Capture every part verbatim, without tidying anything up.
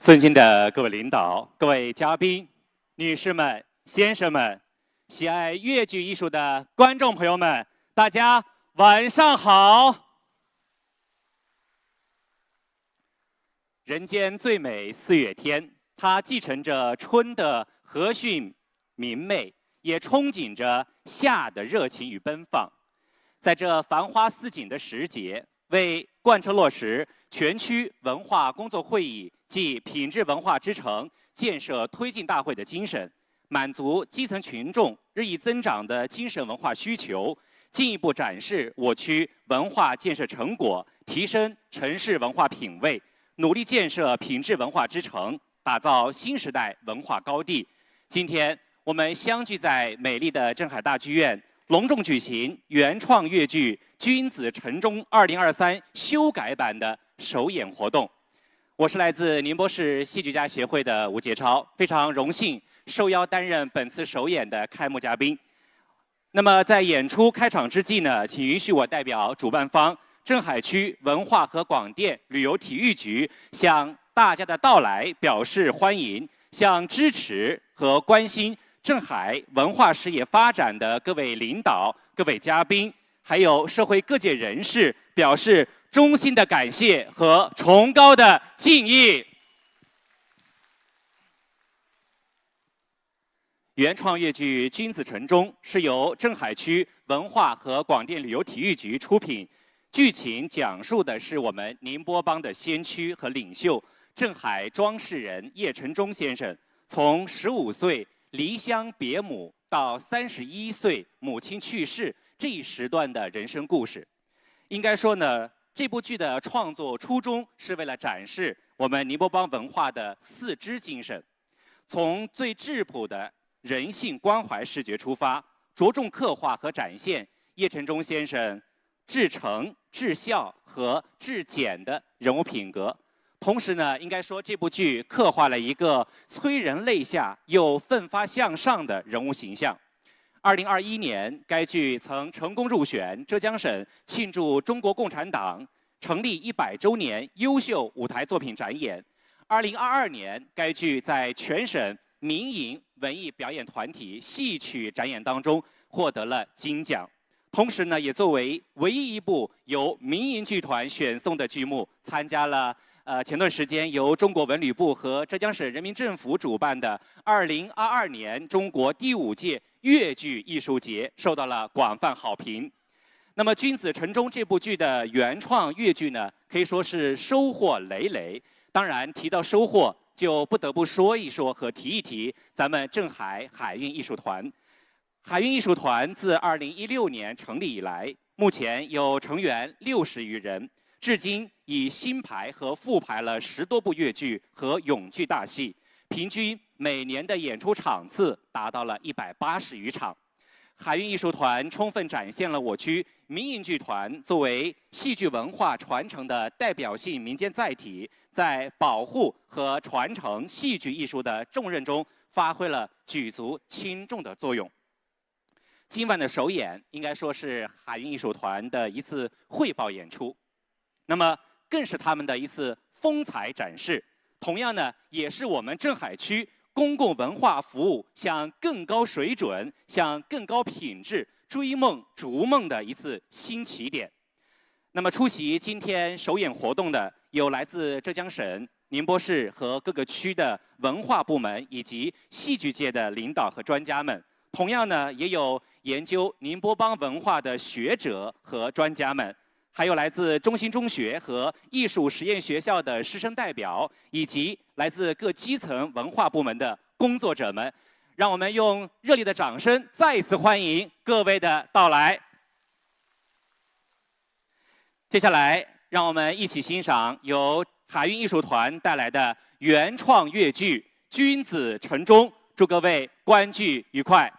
尊敬的各位领导、各位嘉宾、女士们、先生们、喜爱越剧艺术的观众朋友们，大家晚上好！人间最美四月天，它继承着春的和煦明媚，也憧憬着夏的热情与奔放。在这繁花似锦的时节，为贯彻落实全区文化工作会议暨品质文化之城建设推进大会的精神，满足基层群众日益增长的精神文化需求，进一步展示我区文化建设成果，提升城市文化品位，努力建设品质文化之城，打造新时代文化高地。今天我们相聚在美丽的镇海大剧院，隆重举行原创越剧《君子城中》二零二三修改版的首演活动。我是来自宁波市戏剧家协会的吴杰超，非常荣幸受邀担任本次首演的开幕嘉宾。那么在演出开场之际呢，请允许我代表主办方镇海区文化和广电旅游体育局向大家的到来表示欢迎，向支持和关心镇海文化事业发展的各位领导、各位嘉宾，还有社会各界人士表示衷心的感谢和崇高的敬意。原创越剧《君子城中》是由镇海区文化和广电旅游体育局出品，剧情讲述的是我们宁波帮的先驱和领袖镇海庄氏人叶承忠先生，从十五岁离乡别母到三十一岁母亲去世这一时段的人生故事。应该说呢，这部剧的创作初衷是为了展示我们宁波帮文化的四知精神，从最质朴的人性关怀视觉出发，着重刻画和展现叶承忠先生至诚、至孝和至简的人物品格。同时呢，应该说这部剧刻画了一个催人泪下又奋发向上的人物形象。二零二一年，该剧曾成功入选浙江省庆祝中国共产党成立一百周年优秀舞台作品展演。二零二二年，该剧在全省民营文艺表演团体戏曲展演当中获得了金奖。同时呢，也作为唯一一部由民营剧团选送的剧目，参加了呃前段时间由中国文旅部和浙江省人民政府主办的二零二二年中国第五届越剧艺术节，受到了广泛好评。那么《君子城中》这部剧的原创越剧呢，可以说是收获累累。当然，提到收获，就不得不说一说和提一提咱们镇海海韵艺术团。海韵艺术团自二零一六年成立以来，目前有成员六十余人，至今已新排和复排了十多部越剧和永剧大戏，平均每年的演出场次达到了一百八十余场。海韵艺术团充分展现了我区民营剧团作为戏剧文化传承的代表性民间载体，在保护和传承戏剧艺术的重任中发挥了举足轻重的作用。今晚的首演应该说是海韵艺术团的一次汇报演出，那么更是他们的一次风采展示。同样呢，也是我们镇海区公共文化服务向更高水准、向更高品质追梦逐梦的一次新起点。那么，出席今天首演活动的有来自浙江省宁波市和各个区的文化部门以及戏剧界的领导和专家们，同样呢，也有研究宁波帮文化的学者和专家们，还有来自中兴中学和艺术实验学校的师生代表，以及来自各基层文化部门的工作者们。让我们用热烈的掌声再一次欢迎各位的到来。接下来，让我们一起欣赏由海韵艺术团带来的原创越剧《君子城中》，祝各位观剧愉快。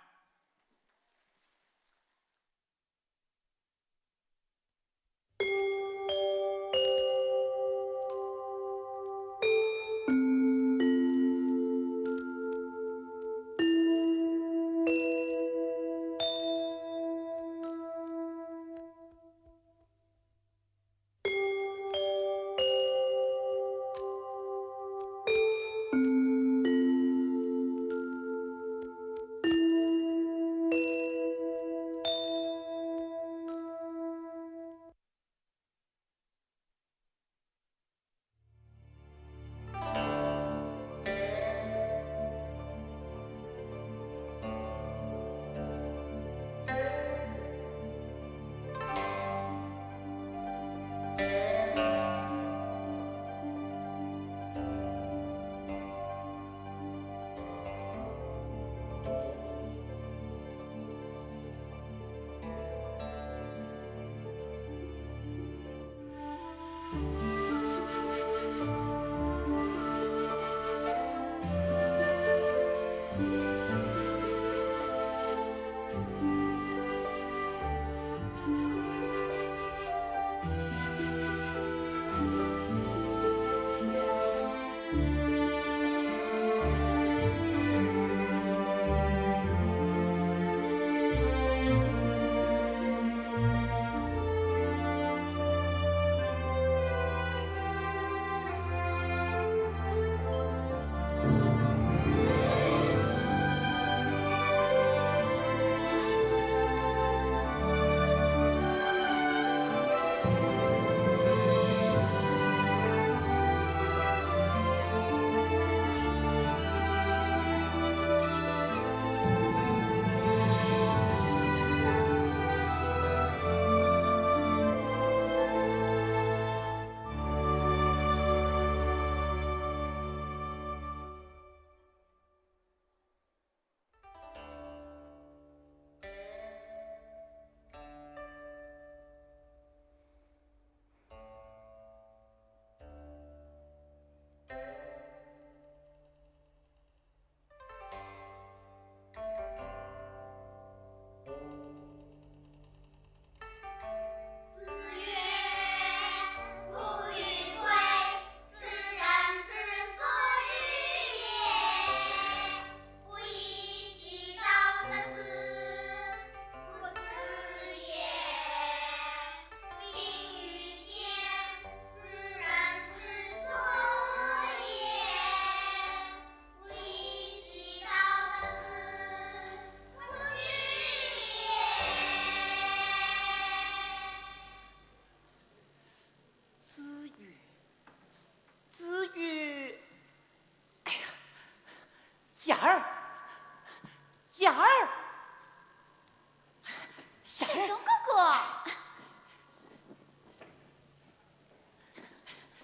总哥哥。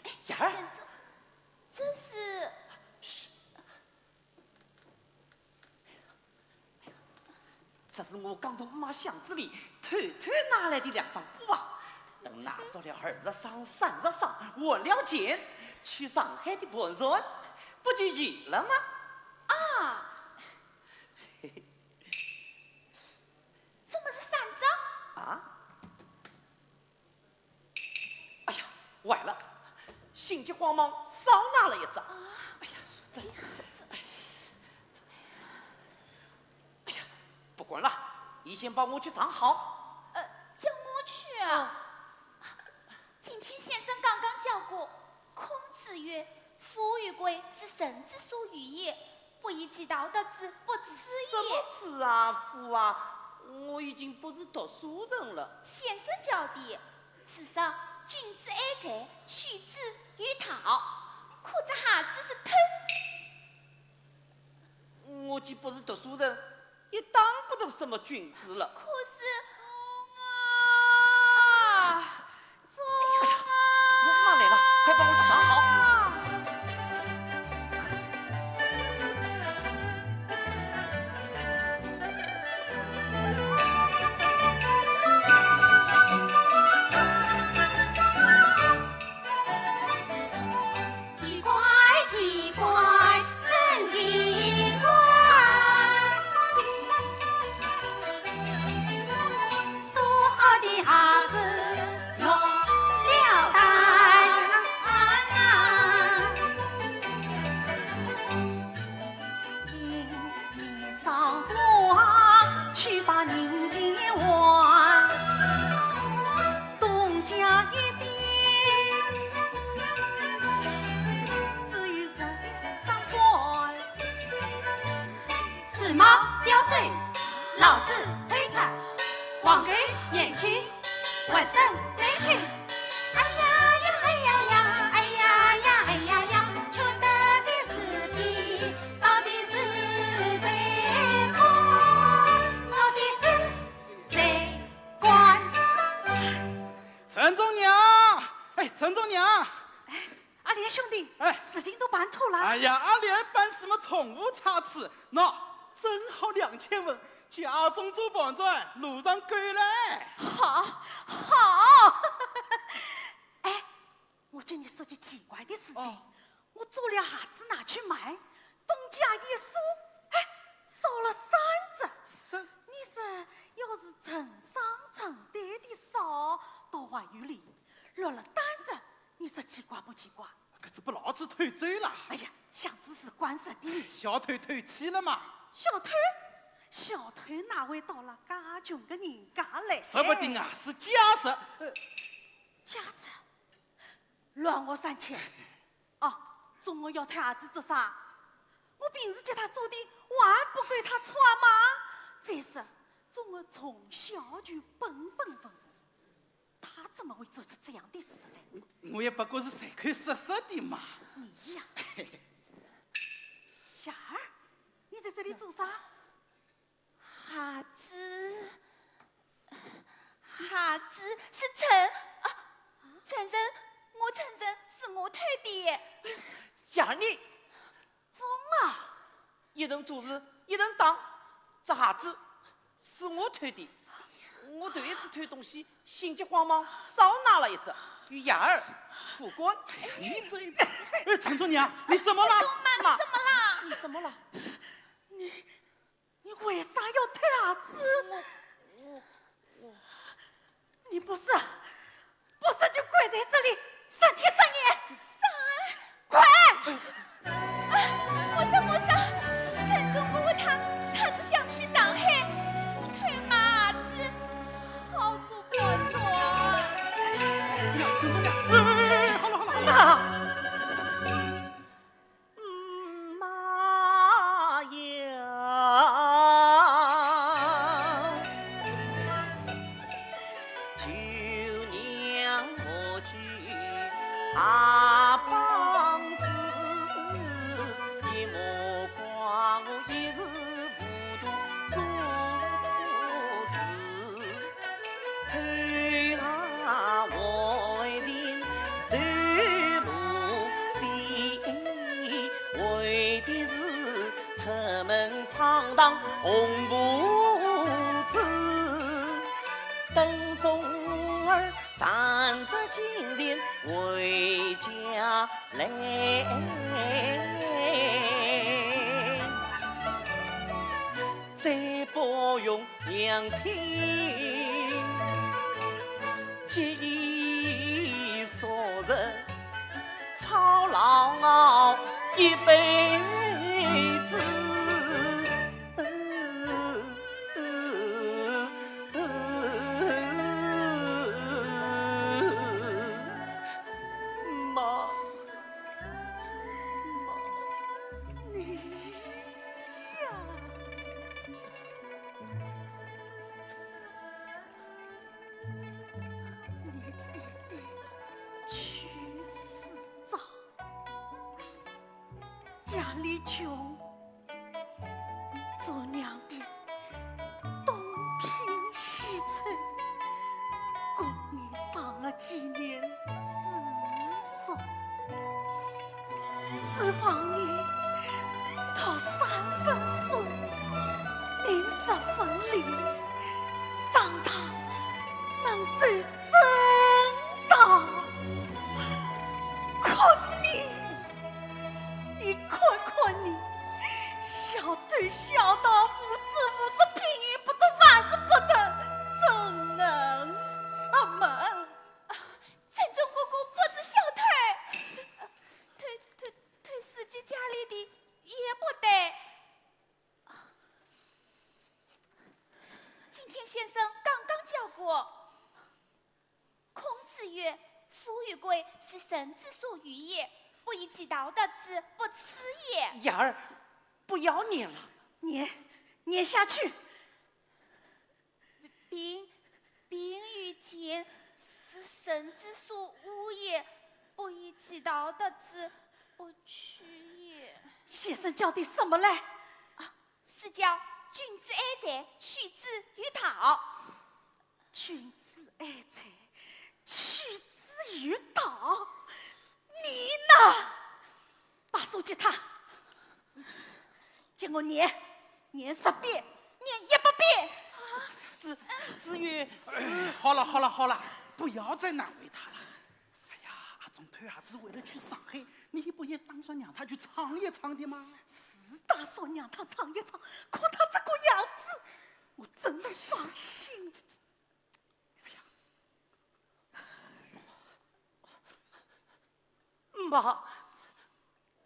哎，燕儿。这，这是？嘘。 这是我刚从妈箱子里偷偷拿来的两双布啊，等拿足了二十双、三十双，还了钱，去上海的博物馆，不就有了吗？啊，这么是三只？啊？ 哎呀，坏了，心急慌忙少拿了一只。哎呀，这，哎，这，哎呀，不管了，你先帮我去藏好。呃，叫我去啊？今天先生刚刚讲过，孔子曰：“夫有贵，是人之所与也，不以其道得之，不知也。”什么知啊，夫啊？我已经不是读书人了。先生教的，世上君子爱财，取之有道，可这孩子是偷。我既不是读书人， 也当不得什么君子了。可是，啊，这……哎呀，我妈来了，快帮我去藏好。 奇怪，奇怪，真奇怪。说好的孩子落了单。你上官去把人间还。 东家一定只有十三官。时髦标准，老子推脱，黄狗眼去，浑身悲屈。哎呀呀，哎呀呀，哎呀呀，哎呀呀，缺德的事体，到底是谁干？到底是谁干？ 陈忠娘，哎，陈忠娘。哎，阿莲兄弟，哎。事情都办妥了？哎呀，阿莲办什么总无差池，喏，正好两千文，家中做盘缠，路上够嘞。好，好。哎，我跟你说件奇怪的事情。哦。 我做了鞋子拿去卖，东家一数，哎，少了三只。是。你说，要是成双成对的少，倒还有理，落了单只，你说奇怪不奇怪？搿只拨老子偷走了。哎呀，箱子是关实的。小偷偷去了嘛。小偷？小偷哪会到了介穷的人家来？说不定啊，是家贼。呃。家贼？ 乱我三千。哦，忠儿要偷鞋子做啥？我平时给他做的，我还不够他穿吗？再说，忠儿从小就本分文武，他怎么会做出这样的事来？我也不过是随口说说的嘛。你呀。燕儿，你在这里做啥？ 鞋子，鞋子是承，啊，承认，我承认是我偷的。燕儿你，忠儿，一人做事一人当，这鞋子是我偷的。我头一次偷东西，心急慌忙少拿了一只，与燕儿无关。哎呀，你这一，哎，陈忠娘，你怎么了？忠妈，你怎么了？你怎么了？ 你为啥要偷鞋子？我，我，我……你不是，不是就关在这里三天三夜？快！啊，不是，不是，陈忠哥他，他是想去上海偷鞋子，好做不好做啊。哎呀，陈忠娘，哎，哎，哎，好了，好了，好了。啊！ 嗯，妈呀！红布子，等钟儿站得近前回家来。再不用娘亲节衣缩食，操劳我一辈子。妈，妈，你呀。 你爹爹去世早，家里穷，做娘的东拼西凑，供你上了几年私塾。 指望你读三分书，明十分理，长大能走正道。可是你，你看看你，小偷小盗，无知无识，品行不足，万事不成，怎能出门？ 陈忠哥哥不是小偷，偷，偷，偷书寄家里的也不对。今天先生刚刚叫过，孔子曰：“夫于贵，是人之所欲也，不亦其道德之不取也。”雅儿，不要念了。念，念下去。 贫，贫于贱，是人之所恶也，不亦其道德之不取也。先生教的什么嘞？啊，是教君子爱财，取之于道。君子爱财，取之于道。你呢？ 把书给他，给我念，念十遍，念一百遍。子，子曰，哎，好了，好了，好了，不要再难为他了。哎呀，阿忠偷鞋子为了去上海，你不也打算让他去闯一闯的吗？是打算让他闯一闯，可他这个样子，我怎能放心？ 妈，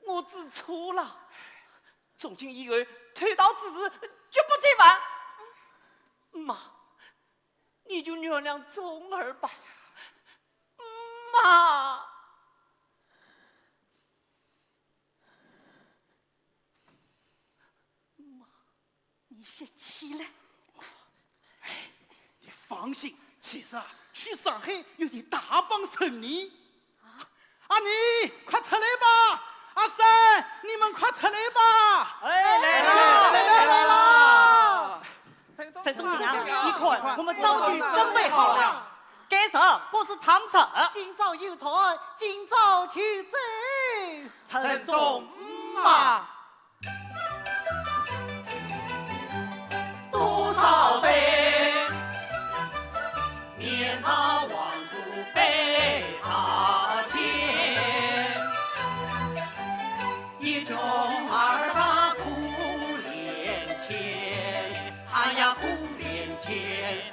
我知错了，从今以后偷盗之事绝不再犯。妈，你就原谅忠儿吧。妈。 你先起来。哎，你放心，其实啊，去上海有一大帮生意。啊？阿二，快出来吧！阿三，你们快出来吧！哎，来了，来了，来了！来了！ 陈忠，陈忠，你看，我们早就准备好了。该日不是长日。今朝有船，今朝就走。陈忠，嗯嘛。多少杯，面朝黄土背朝天。 一穷二白苦连天，哎呀苦连天。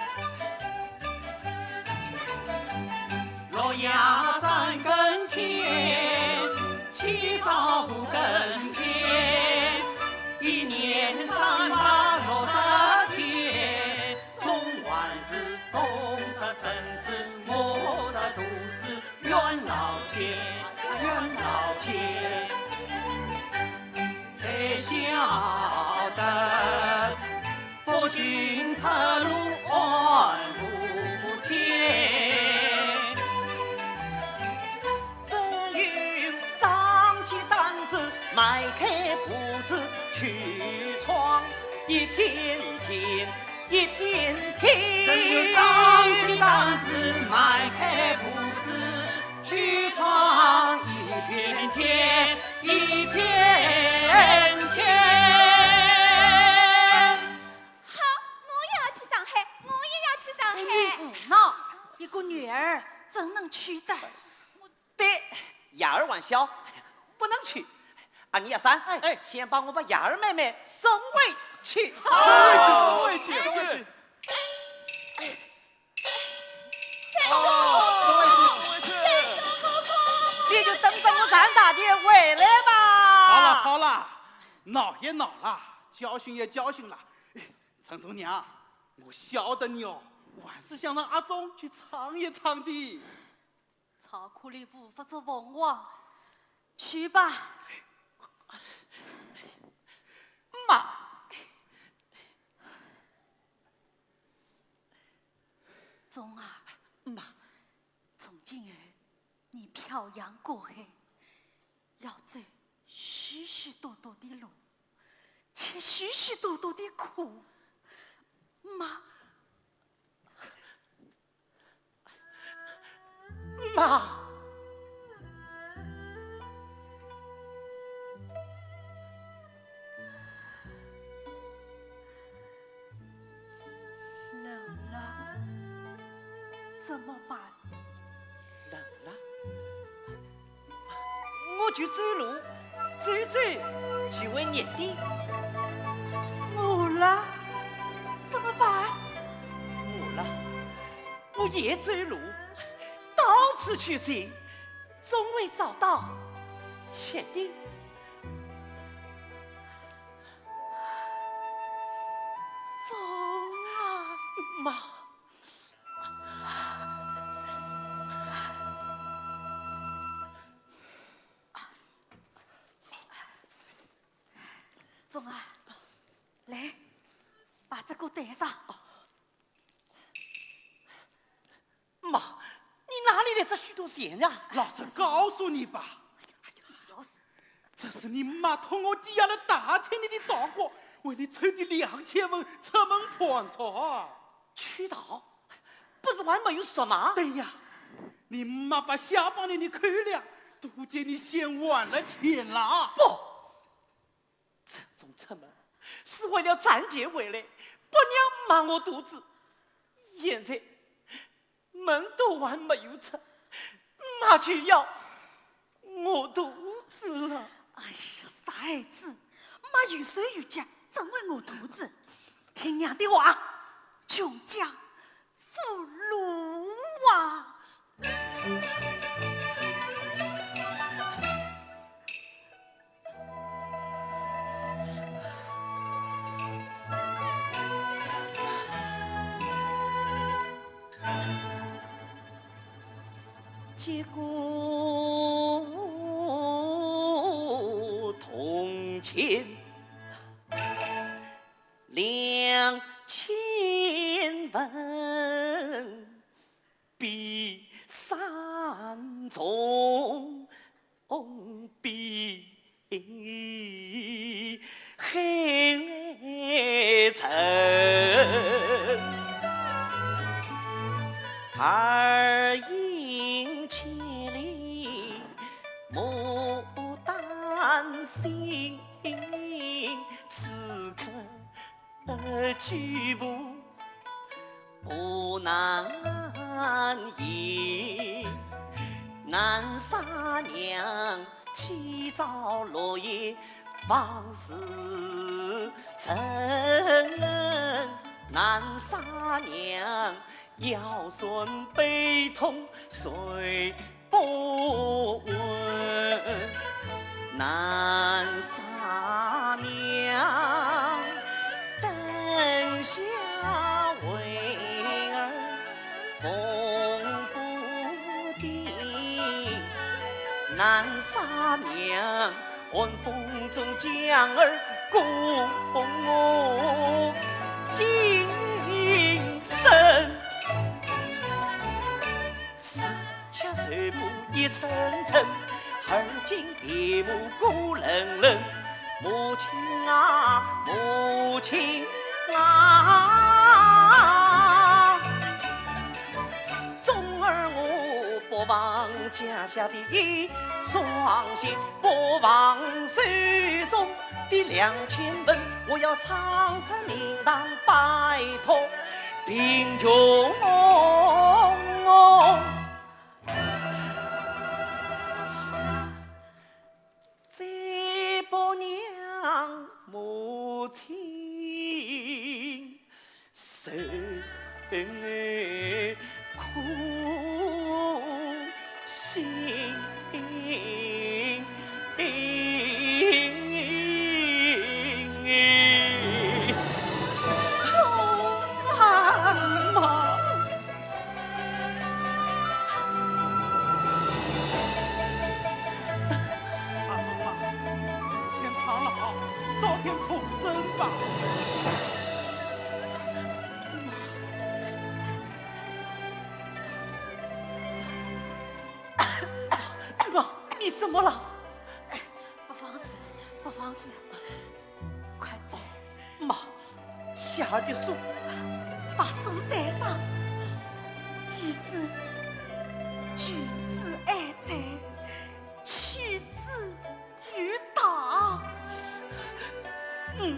六夜三更天，七早五更天，一年三百六十天，总还是供着身子，饿着肚子， 冤老天，冤老天，才晓得不寻出路暗无天。只有张起胆子，迈开步子去闯一片天。 一片天。只有张起胆子，迈开步子，去闯一片天，一片天。你无脑，一个女儿怎能娶得？对，伢儿还小，不能娶。啊，你阿三，哎，哎，先帮我把伢儿妹妹送回去。哎，送回去，送回去。你就等着我单大姐回来吧。好了，好了，闹也闹了，教训也教训了。哎，陈忠娘，我晓得你哦，还是想让阿忠去尝一尝的。 草壳里无法做凤凰，去吧。妈。忠儿，妈。从今后，你漂洋过海，要走许许多多的路，吃许许多多的苦。妈。 妈。冷了，怎么办？冷了，我就走路，走走就会热的。饿了，怎么办？饿了， 我也走路，到处去寻，总会找到吃的。忠儿。妈。忠儿，来，把这个带上。 妈，你哪里来这许多钱呀？老实告诉你吧，哎呀，不要死。这是你妈托我抵押了大天地的大货，为你凑的两千文出门盘缠。去讨？不是还没有说吗？对呀，你妈把下半年的口粮都给你先还了钱了。不， 陈忠出门是为了赚钱回来，不让妈饿肚子。现在门都还没有出，妈就要饿肚子了。哎呀，傻孩子，妈有手有脚，怎会饿肚子？听娘的话，穷家富路啊！ 结果同情两千文， 比山重比海沉。二引千里牡丹心，此刻 举步不难移。南沙娘起早落夜望时辰，南沙娘腰酸背痛睡 不稳。南沙娘灯下为儿风不定，南沙娘寒风中将儿供我今生。 四尺绸布一层层，而今田亩谷冷冷。母亲啊，母亲啊，忠儿我不忘家下的一双鞋，不忘手中的两千文，我要草草名堂拜托贫穷，再不娘母亲受苦心。 阿忠啊，天苍老，早点动身吧。妈，你怎么了？不妨事，不妨事。 快走。妈，下的书。把书带上。既知君子爱财，取之于道。嗯。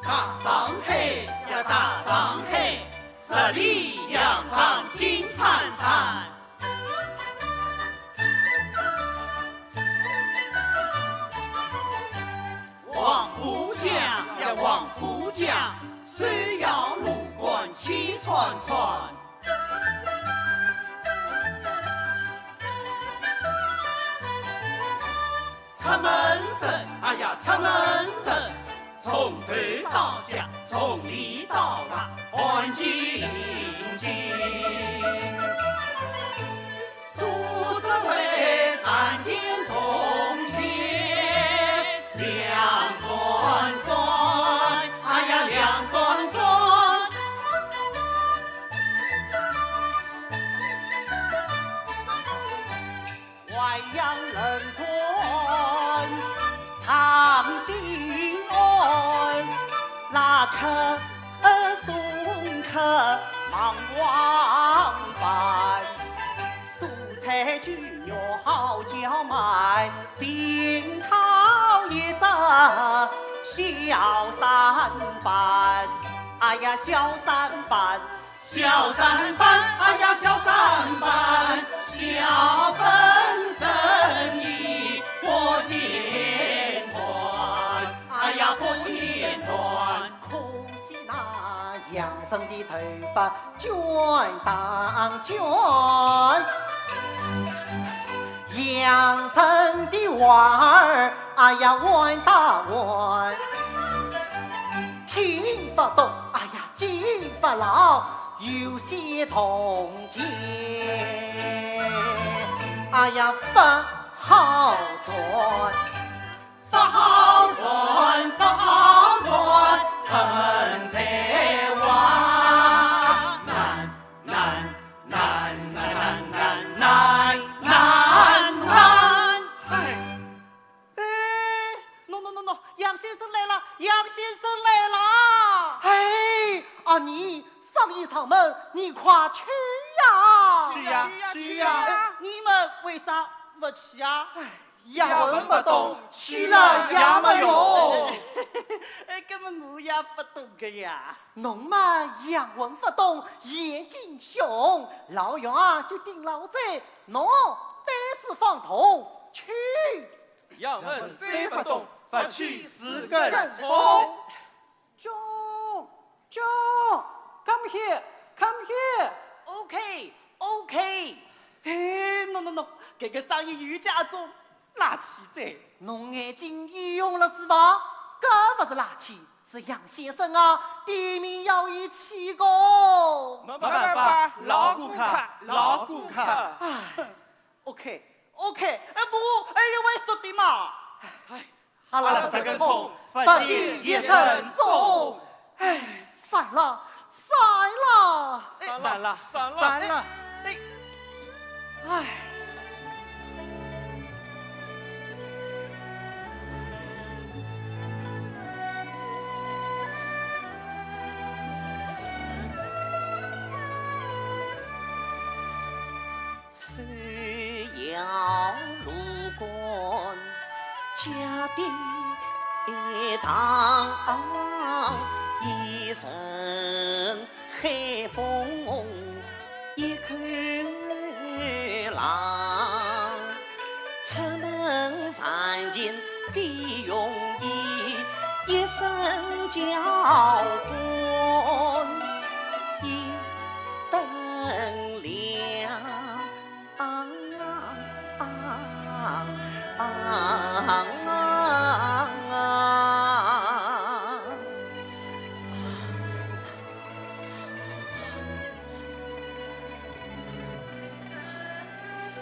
大上海呀，大上海，十里洋场金灿灿。黄浦江呀，黄浦江，水摇路过气喘喘。 出门人，哎呀，出门人，从头到脚，从里到外，看清清。都只为三点铜钱，两算算，哎呀，两算算。 淮阳人船唱京案，拉客送客忙往返。蔬菜猪肉好叫卖，幸讨一只小三板。哎呀，小三板， 小三板，哎呀，小三板，小本生意不间断，哎呀，不间断。可惜那杨生的头发卷当卷。洋人的话儿，哎呀，玩打玩，听不懂，哎呀，记不牢，有些动静，哎呀，不好转。 勿好转，勿好转，出门在外，难，难，难，难，难，难，难，难。哎，哎，喏，喏，喏，喏，杨先生来了，杨先生来了。哎，阿二，生意上门，你快去呀。去呀，去呀。哎，你们为啥不去啊？哎， 押文不懂，去了也没用。哎，根本我也不懂个呀。侬嘛，押文不懂，眼睛凶，老杨啊，就盯牢仔，侬对仔方同去。押文虽不懂，勿去自个儿懂。 John, John, come here, come here. OK, OK. 哎，喏，喏，喏，搿个声音有点像辣气哉。侬眼睛有用了是伐？搿勿是辣气，是杨先生啊，店面要伊起个。没办法，老顾客，老顾客。哎，OK，OK，哎，我，哎呀，我说的嘛。哎， 阿拉十根葱，勿见一根葱。哎，散了，散了。哎，散了，散了，散了。哎，哎。 手摇芦管，家底荡，一阵海风一口浪。出门赚钱非容易，一身交关一等亮。 啊啊啊啊！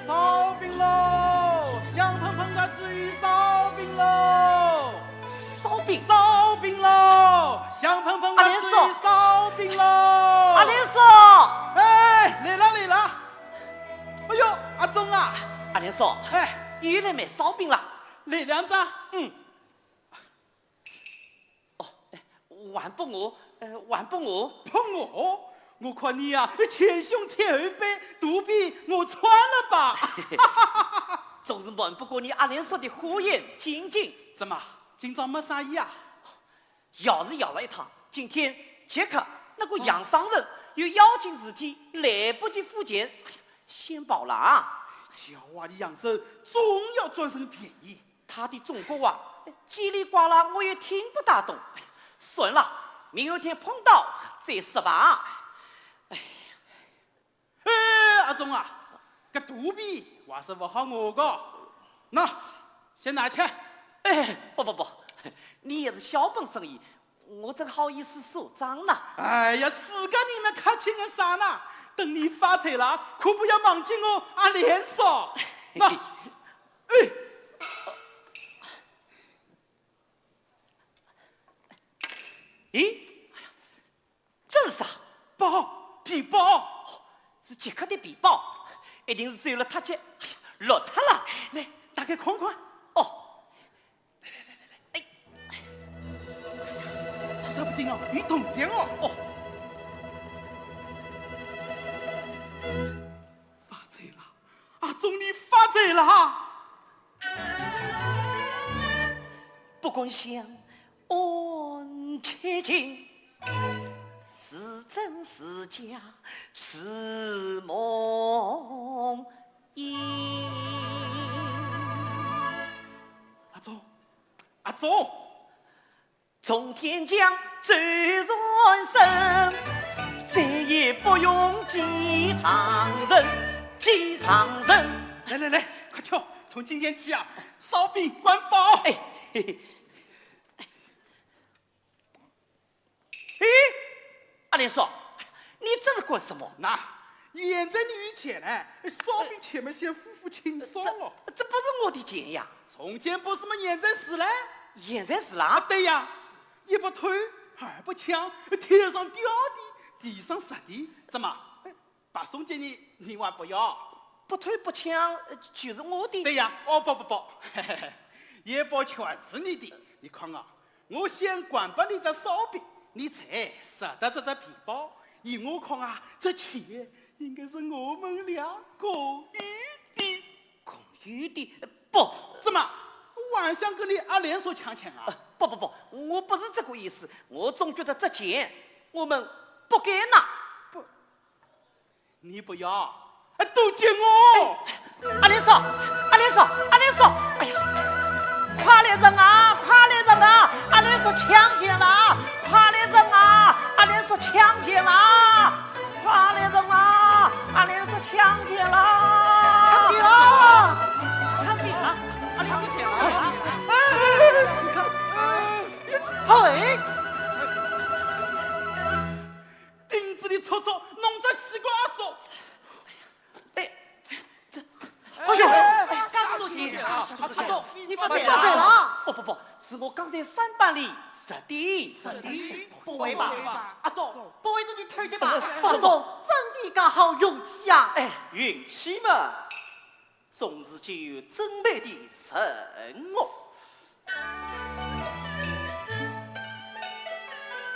烧饼喽，香喷喷的猪油烧饼喽！烧饼，烧饼喽，香喷喷的猪油烧饼喽！阿连叔，哎，来了来了。 哎哟，阿忠啊！阿连叔，哎，又来买烧饼了。来两只。嗯。哦，哎，还拨我，呃，还拨我。拨我？我看你呀，前胸贴后背，肚皮饿穿了吧？总是瞒不过你阿连叔的花言巧语。怎么，今朝没生意啊？ 夜是夜了一趟，今天接客那个杨商人有要紧事体，来不及付钱，哎呀，先跑了啊。狡猾的杨生总要占人便宜。他的中国话叽里呱啦，我也听不大懂。哎呀，算了，明后天碰到再说吧。哎。 哎，阿忠啊，搿肚皮还是勿好饿个。喏，先拿去。哎，不不不，你也是小本生意，我怎好意思赊账呢？哎呀，自家人么客气个啥呢？等你发财了，可不要忘记我阿连叔。喏，哎。咦， 这是啥？包，皮包。是杰克的皮包，一定是走了脱节，哎呀，落脱了。来，打开看看。哦，来来来来来，哎，说不定哦，有铜钿哦。哦，发财了，阿忠你发财了。不敢想， 安吃惊，是真是假，是梦魇。阿忠，阿忠，从天降周传生，再也不用寄长城，寄长城。来来来，快去，从今天起啊，烧饼管饱。哎，嘿嘿。哎，阿连叔，你这是管什么？那，现在你有钱了，烧饼钱嘛，先付付清爽了。这，这不是我的钱呀。从前不是嘛，现在是了。现在是啦？啊，对呀，一不偷，二不抢，天上掉的，地上拾的，怎么？ 白送给你，你还不要？不偷不抢，呃，就是我的。对呀，哦，不不不，嘿嘿嘿，也不全是你的。你看啊，我先管饱你这烧饼，你才舍得这只皮包。依我看啊，这钱应该是我们俩共有的。共有的？呃，不。怎么？还想跟你阿连叔抢钱啊？呃，不不不，我不是这个意思。我总觉得这钱我们不该拿。不， 你不要，哎，都给我！哎，阿连叔，阿连叔，阿连叔，哎呀，快来人啊，快来人啊！阿连叔抢钱了，快来人啊！阿连叔抢钱了，快来人啊！阿连叔抢钱了！抢钱了！抢钱了！阿连叔抢钱了！哎，哎，哎，哎，你看，哎，哎，哎，哎， 钉子里戳戳，弄只西瓜阿叔。哎，这，哎呦，哎，介许多钱，阿忠，你发财了？发财了？不不不，是我刚才三班里拾的。拾的？不会吧？阿忠，不会是你偷的吧？阿忠，真的介好运气啊？哎，运气嘛， 总是具有真美的人物。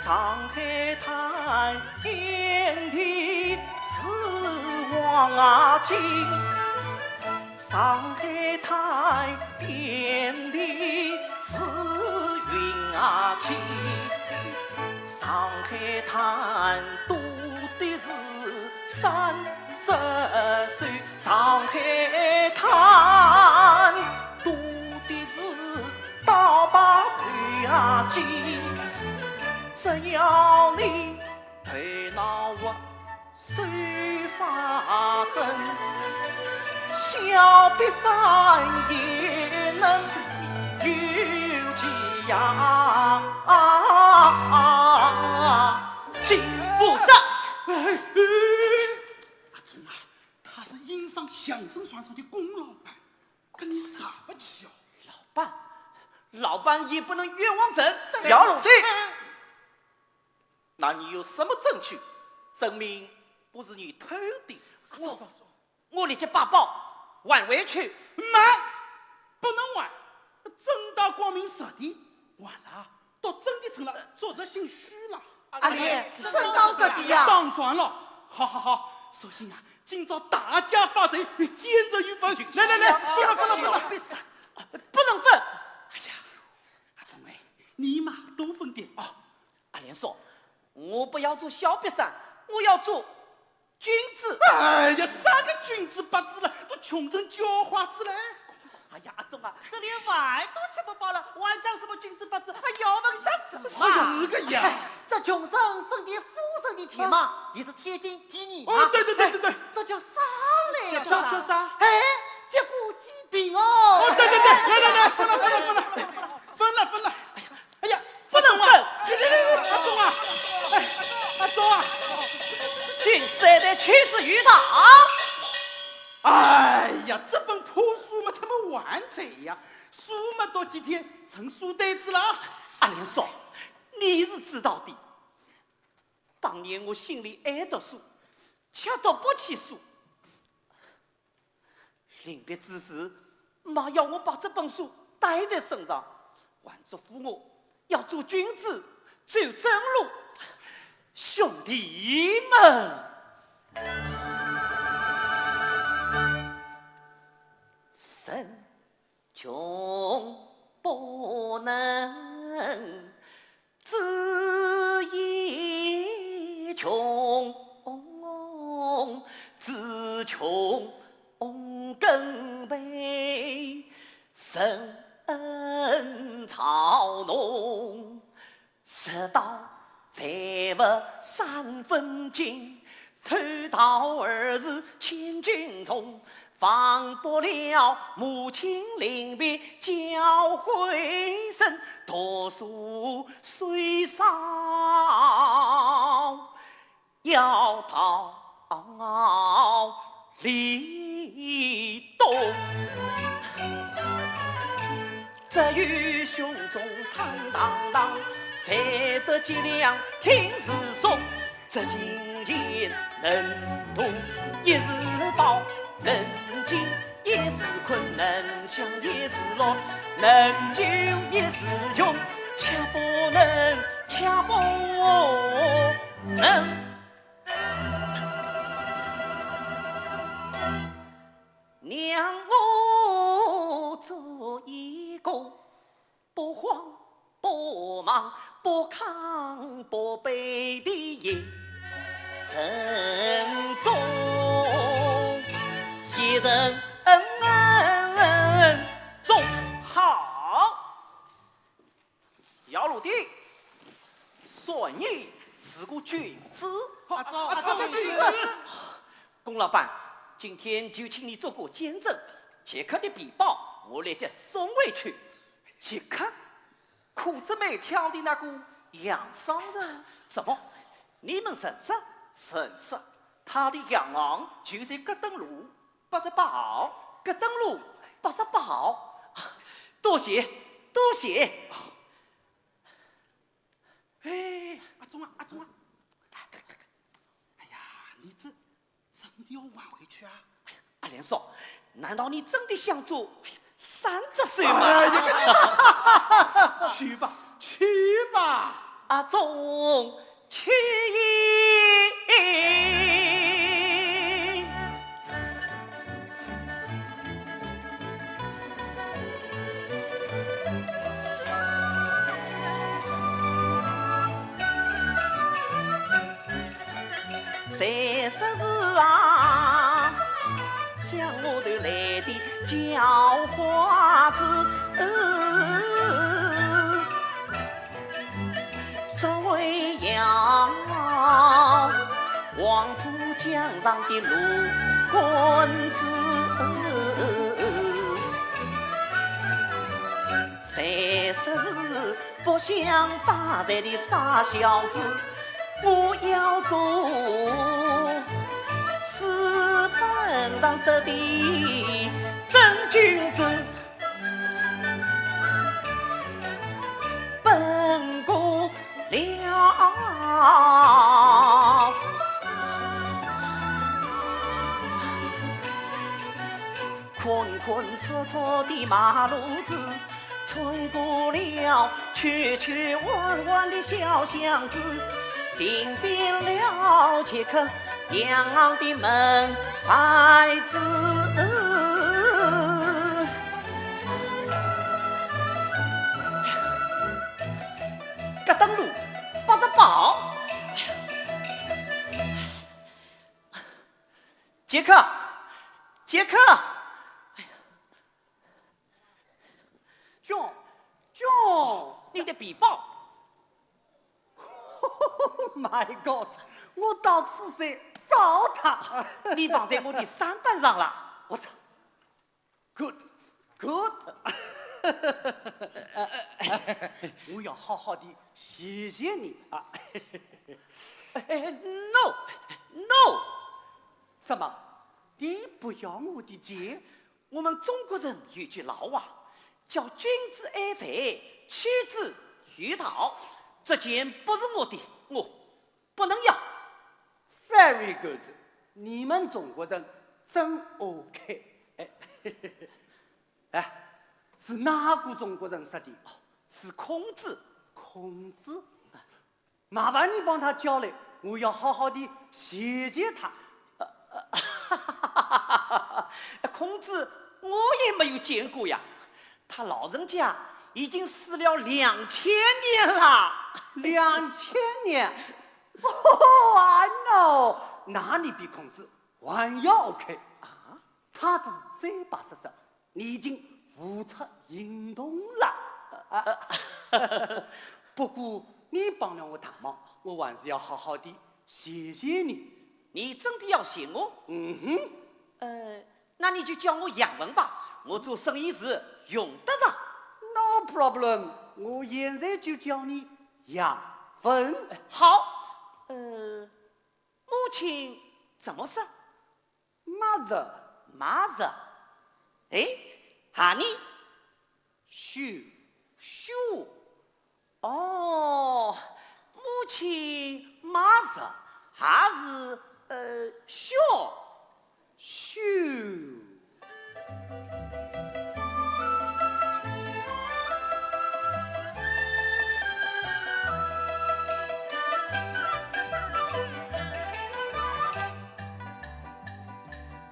上海滩边的是黄金，上海滩边的是云啊金，上海滩多的是山珍水 上海滩多的是大把头啊金，只要你头脑活，手法正，小瘪三也能有钱呀。金。不是。哎，哎，阿忠啊， 他是英商相声传上的龚老板，跟你惹不起哦。老板，老板也不能冤枉人。姚龙的，那你有什么证据证明不是你偷的？我，我立即把包还回去。慢，不能还，正大光明拾的，还了，倒真的成了作贼心虚了。 阿连，真当实的呀？当然了，好好好，索性啊，今朝大家发财，兼着一份。来来来，分了分了分了。不能分。哎呀，阿忠哎，你嘛多分点哦。阿连叔，我不要做小瘪三，我要做君子。哎呀，啥个君子八字了，都穷成叫花子了。 哎呀，阿忠啊，这连饭都吃不饱了，还讲什么君子八字，还要问些什么？是个呀。哎，这穷人分点富人的钱嘛，也是天经地义嘛。哦，对对对对对。哎，这叫啥来着？这叫，叫啥？哎，劫富济贫哦。哦，对对对，来来来，分了分了分了，分了分了。哎呀， 哎呀，不能分。阿忠啊，哎，阿忠啊，君子爱财，取之有道。哎呀，这本破书嘛，怎么完成呀？书嘛，多几天成书呆子了。阿连叔，你是知道的，当年我心里爱读书，却读不起书。 临别之时，妈要我把这本书带在身上，还嘱咐我要做君子，走正路。兄弟们，人穷不能 子也穷，子穷更被人嘲弄。食道财物三分金，偷盗二字千斤重。忘不了母亲临别教诲声，读书虽少要到理多。只有胸中坦荡荡，才得脊梁挺自松。 这金钱能图一时报，能进一时困，能享一时乐，能救一时穷，却不能，却不能让我做一个 不慌不忙不亢不卑的人，正宗一人中。好，姚鲁定，算你是个君子。啊，这，啊，这个君子。 龚老板，今天就请你做个见证，杰克的皮包我来接送回去。杰克？裤子蛮挑的那个洋商人？什么？你们认识？认识，他的洋行就在格登路八十八号。格登路八十八号？多谢，多谢。 哎，阿忠啊，阿忠啊！哎呀，你这真的要还回去啊？阿连叔，难道你真的想做三只手吗？哎呀，去吧，去吧。阿忠，去也。 三十日啊，想我头来的叫花子，只为要黄浦江上的陆公子。三十日 不想发财的傻小子，不要做书本上说的真君子。笨过了 宽宽阔阔的马路子，穿过了曲曲弯弯的小巷子，行遍了杰克洋行的门牌子。格登路，八十八号。 杰克，杰克！哎呀，John，John，你的皮包。Oh my God！我到处寻找它。你忘在我的衫板上了。我操！ Good，good。我要好好地谢谢你啊。哎，no，no。怎么，你不要我的钱？我们中国人有句老话，叫君子爱财，取之有道。这钱不是我的，我 不能要。Very good，你们中国人真OK。哎，哎，是哪个中国人说的？哦，是孔子。孔子？麻烦你帮他叫来，我要好好地谢谢他。孔子我也没有见过呀。 他老人家已经死了两千年了。两千年？Oh，I know，那你比孔子还要OK。啊？他只是嘴巴说说，你已经付出行动了。啊，不过你帮了我大忙，我还是要好好地谢谢你。你真的要谢我？嗯哼。呃，那你就叫我杨文吧，我做生意是用得着。No problem，我现在就叫你杨文。好，呃，母亲怎么说？Mother。Mother。哎，哈尼？Shoe。Shoe。 哦，母亲mother还是呃shoe？Shoe。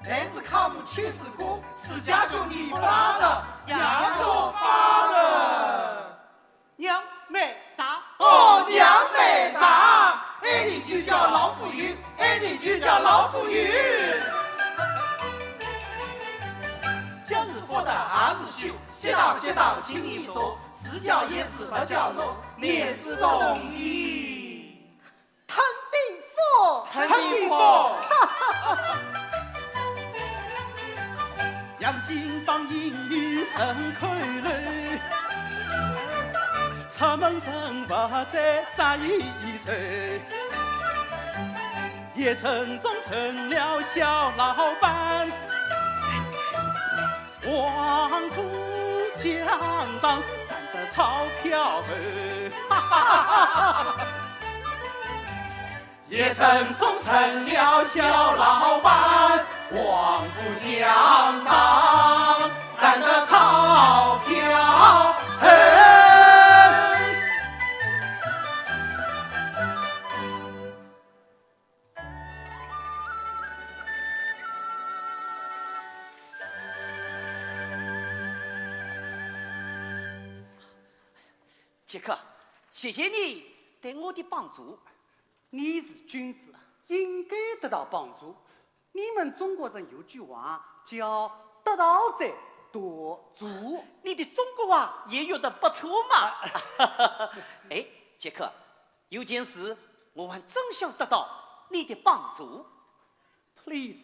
来自卡姆去世过，世家兄弟brother，杨家father。 娘妹丈。哦，娘妹丈，爱你就叫老虎油，爱你就叫老虎油。今日福到还是寿，喜到喜到新年少，是叫也是勿叫侬，乃是同意。 藤顶福。藤顶福。杨金榜英女人口楼，出门人勿再杀一愁，也正宗成了小老板。 黄浦江上赚得钞票哦。也正宗成了小老板，黄浦江上赚得钞票哦。 杰克，谢谢你对我的帮助。你是君子，应该得到帮助。你们中国人有句话叫“得道者多助”。你的中国话也学得不错嘛。哎，杰克， 有件事，我还真想得到你的帮助。Please。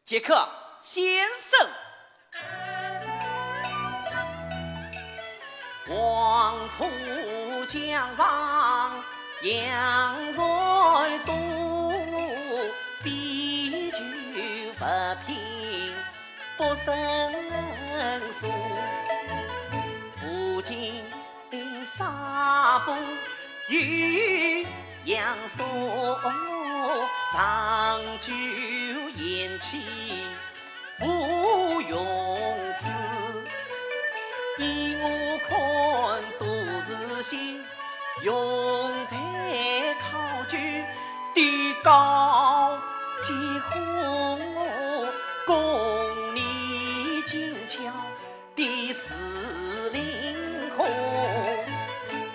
杰克先生。黄浦江上杨船多，非酒勿拼不成数。附近 沙坡有杨树，长久延期无用处。依我看，都是些用在考究的高级货，供你精巧 的司令后，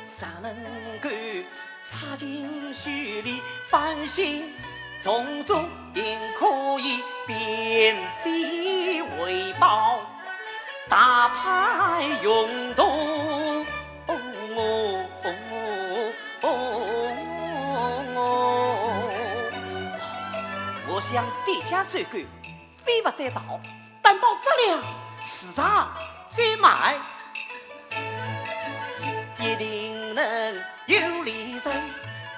啥能够插进水里翻新，种种也可以变废为宝，大派用途。哦哦哦哦哦，我想店家收购 非法再逃，担保质量，市场再卖。一定能有利润，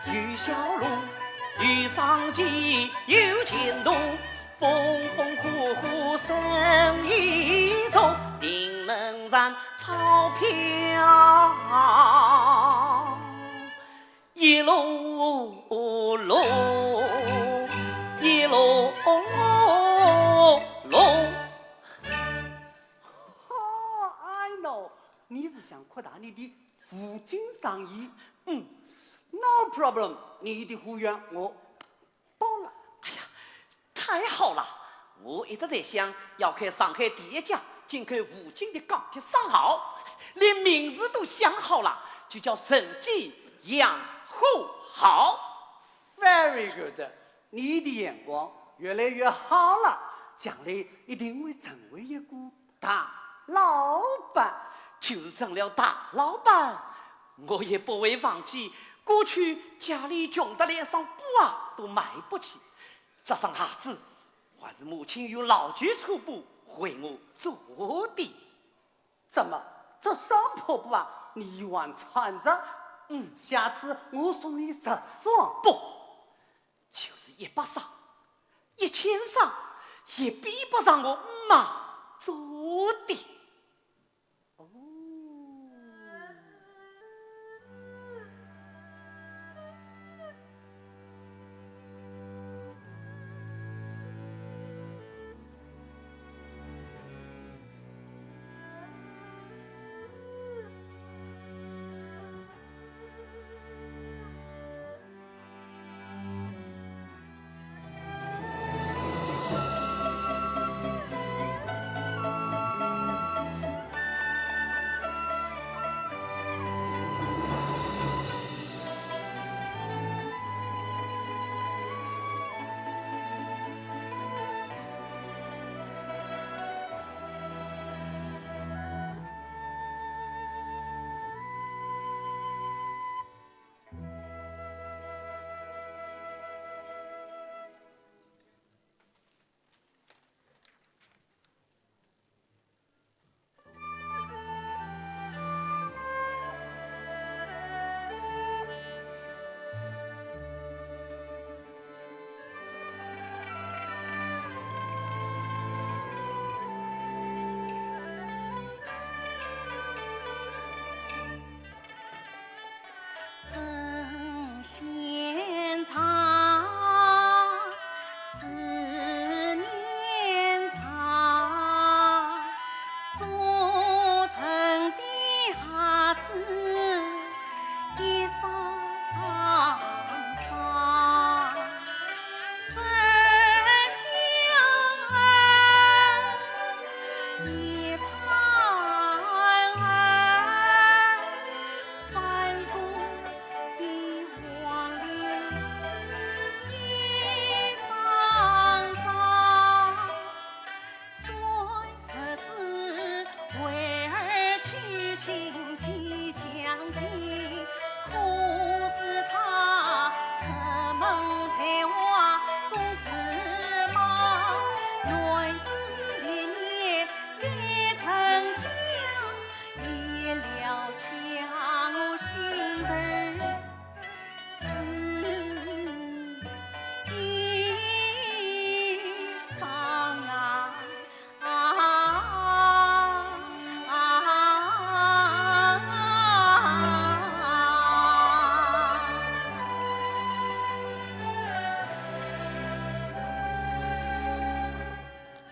有销路，有商机，有前途，风风火火生意做，定能赚钞票。 一路龙，一路龙。哦，I know，你是想扩大你的五金生意。嗯，no problem，你的货源我包了。哎呀， 太好了！我一直在想要开上海第一家进口五金的钢铁商号，连名字都想好了，就叫“神记洋货号”。Very good，你的眼光越来越好了，将来一定会成为一个大老板。就是成了大老板，我也不会忘记过去家里穷得连双布鞋都买不起， 这双鞋子还还是母亲用老旧粗布为我做的。怎么，这双破布啊，你还穿着？嗯。下次我送你十双。不，就是一百双、一千双，也比不上我妈做的。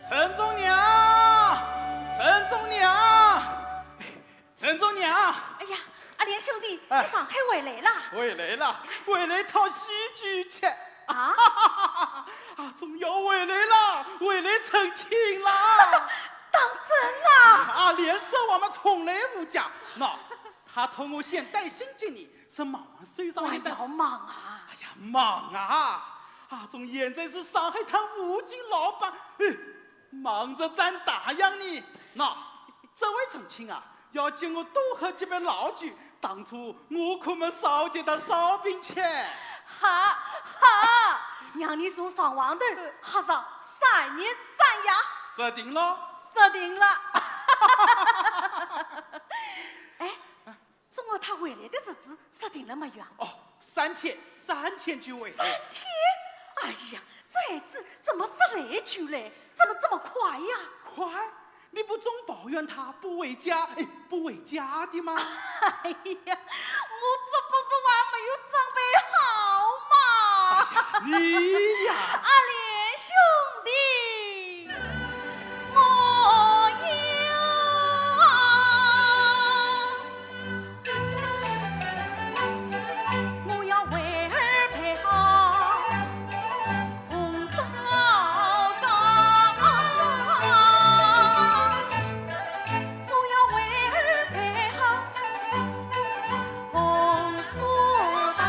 陈忠娘，陈忠娘，陈忠娘。哎呀，阿莲兄弟，哎。你上海回来啦？回来了，回来讨喜酒吃。啊？啊，总要回来了，回来成亲了。当真啊？啊，连说话嘛从来无假。喏，他托我先带信给你，是望望收上你的。还要望啊？哎呀，望啊！啊，总现在是上海滩五金老板，哎，望着咱大洋呢。喏，这回成亲啊， 要请我多喝几杯老酒，当初我可没少给他烧饼吃。好，好，让你从床上头喝上三日三夜。说定了。说定了。哎，忠和他回来的日子说定了没有啊？哦，三天，三天就回来。三天？哎呀，这孩子怎么说来就来，怎么这么快呀？快？ 你不总抱怨他不回家，哎，不回家的吗？哎呀，我这不是还没有准备好吗？哎呀，你呀！阿莲兄弟，我要，我要为儿备好 红糟糕，我要为儿备好红糟糕。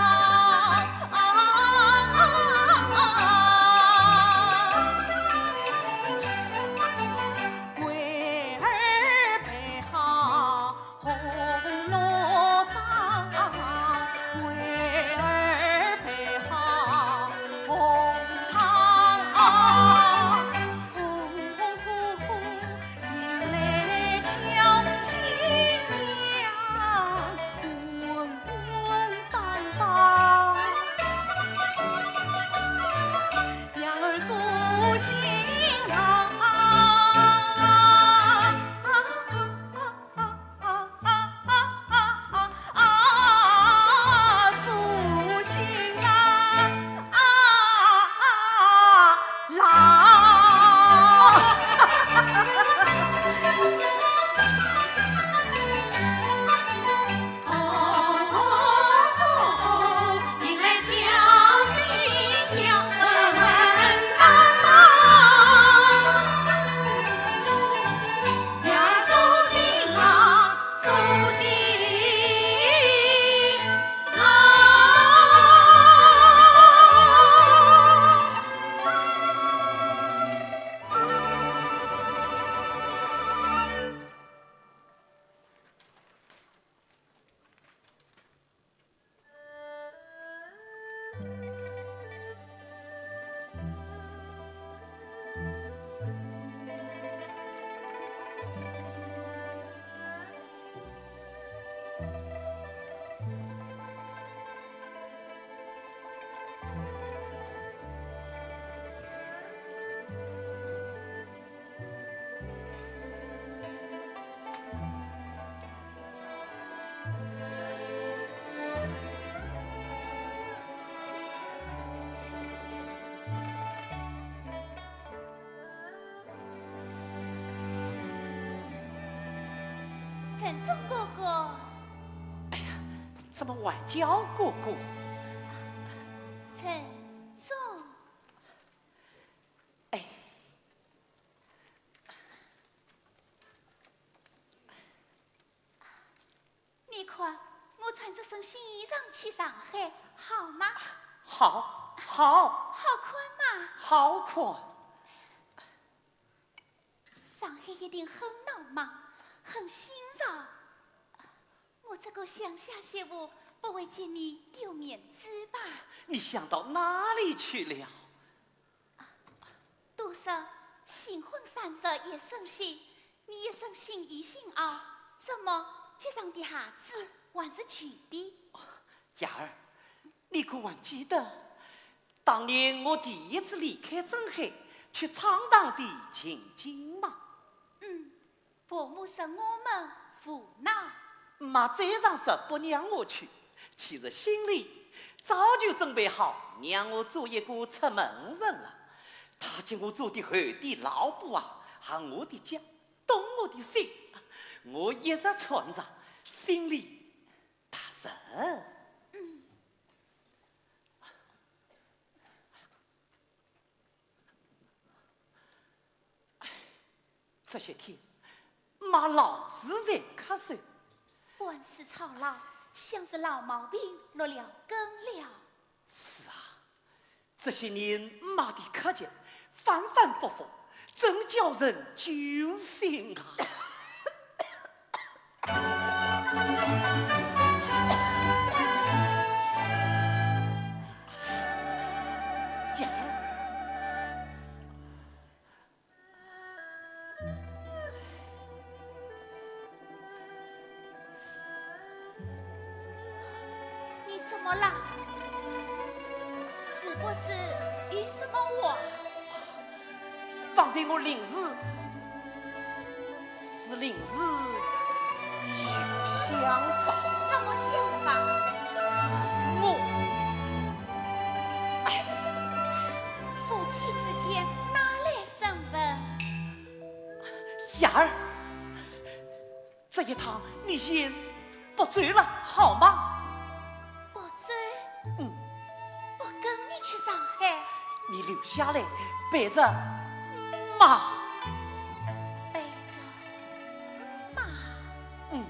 承宗哥哥。哎呀，怎么还叫哥哥？承宗。哎。你看，我穿这身新衣裳去上海，好吗？好，好。好看吗？好看。 上海一定很闹忙，很新潮。我这个乡下媳妇不会见你丢面子吧？你想到哪里去了？都说新婚三日一身新，你一身新衣新袄，怎么街上的鞋子还是旧的？雅儿，你可还记得 当年我第一次离开镇海去唱堂的情景嘛。嗯，伯母说我们胡闹。妈嘴上说不让我去，其实心里早就准备好让我做一个出门人了。她给我做的厚底老布啊，合我的脚，懂我的心，我一直穿着，心里踏实。嗯。 哎，这些天，妈老是在咳嗽。官司操劳，像是老毛病落了根了。是啊，这些年妈的咳疾反反复复，真叫人揪心啊。 呀，你怎么了？是不是有什么话？方才我临时 是临时有想法。什么想法？我，哎，夫妻之间哪来生分？雅儿，这一趟你先不走了，好吗？不走？嗯。不跟你去上海？你留下来陪着妈。陪着 妈。嗯。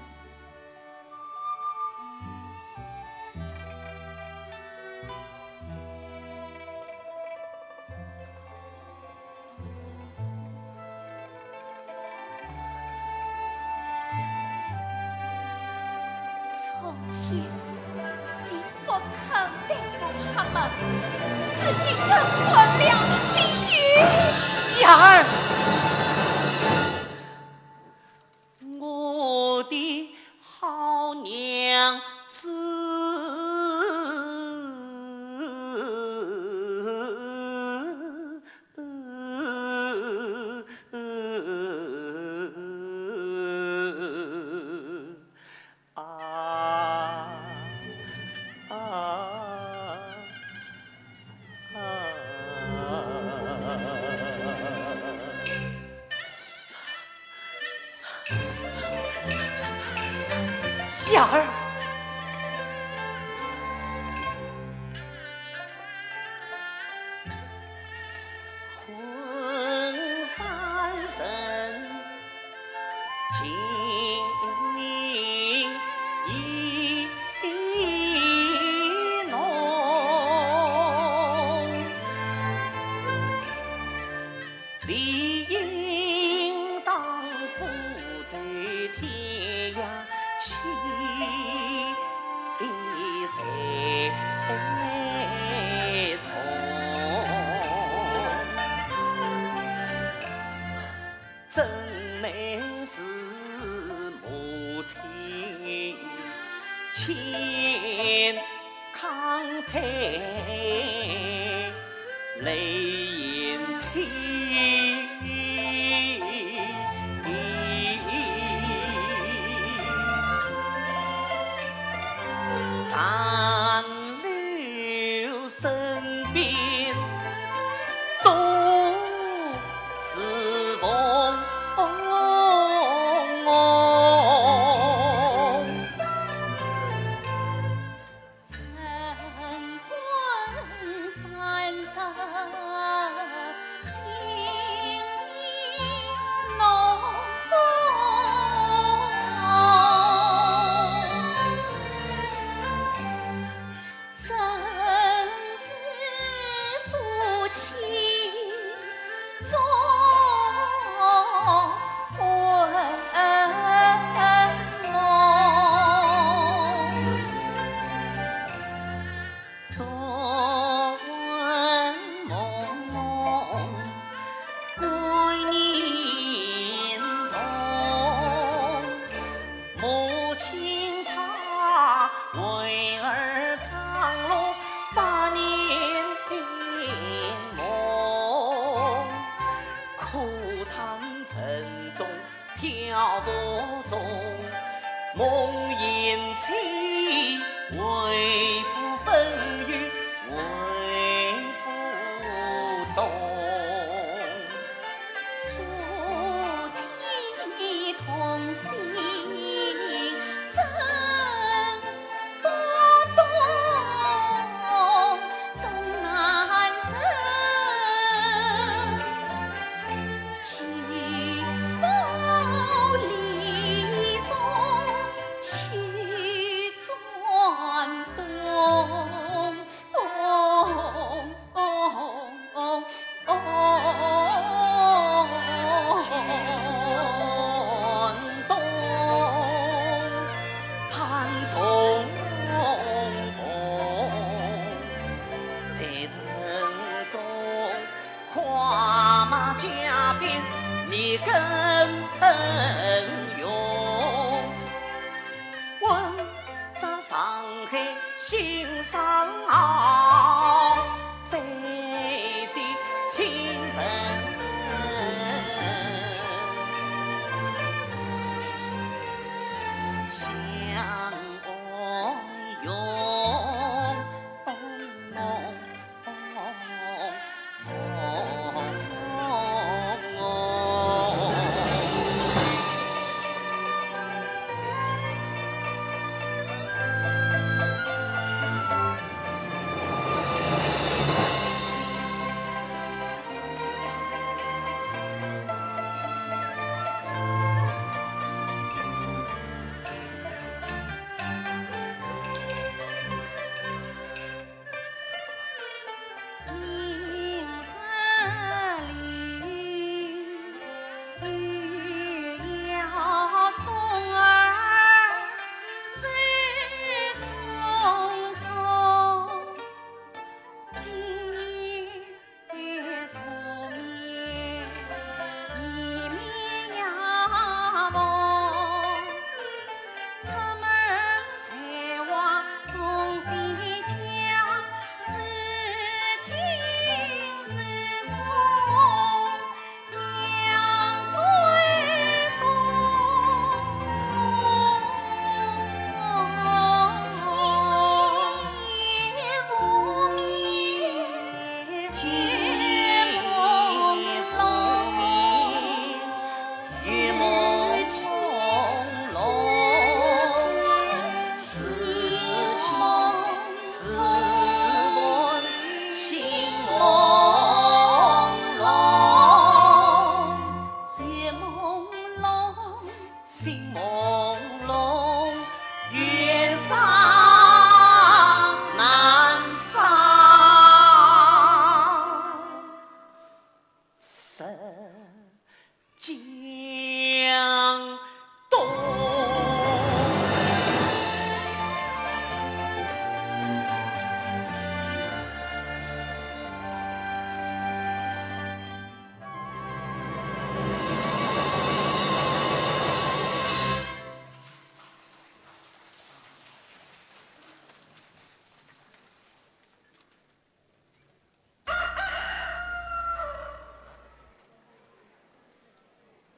从前 你不肯带我出门，如今怎么了？你……雅儿，我的好娘子。 啊，啊，啊。雅儿。 昆山人情意浓，理应当付出天涯去。 谁从？真乃是母亲千 慷慨泪盈眶。长留身边多是风。母亲她为儿张罗百年的梦，苦叹沉重漂泊中，梦萦起，为父风雨为父冬。 夫妻同心，怎不懂终难忍？聚散离东，去转东。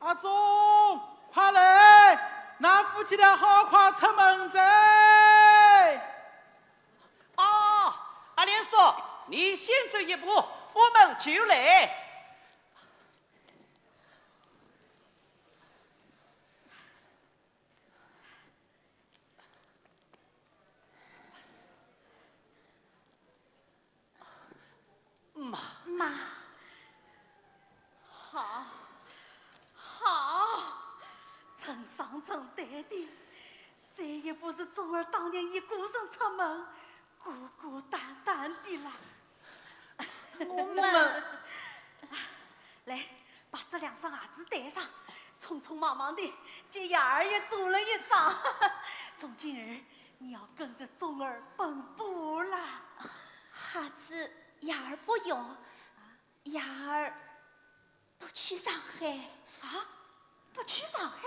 阿忠，快来，㑚夫妻俩好快出门哉。哦，阿莲叔，你先走一步，我们就来。 妈。妈。好，好，真伤真对的，这一步是忠儿当年一个人出门，孤孤单单的啦。我们，来，把这两双鞋子带上，匆匆忙忙的给伢儿也做了一双。从今儿，你要跟着忠儿奔波啦。鞋子伢儿不用，伢儿不去上海。啊？不去上海？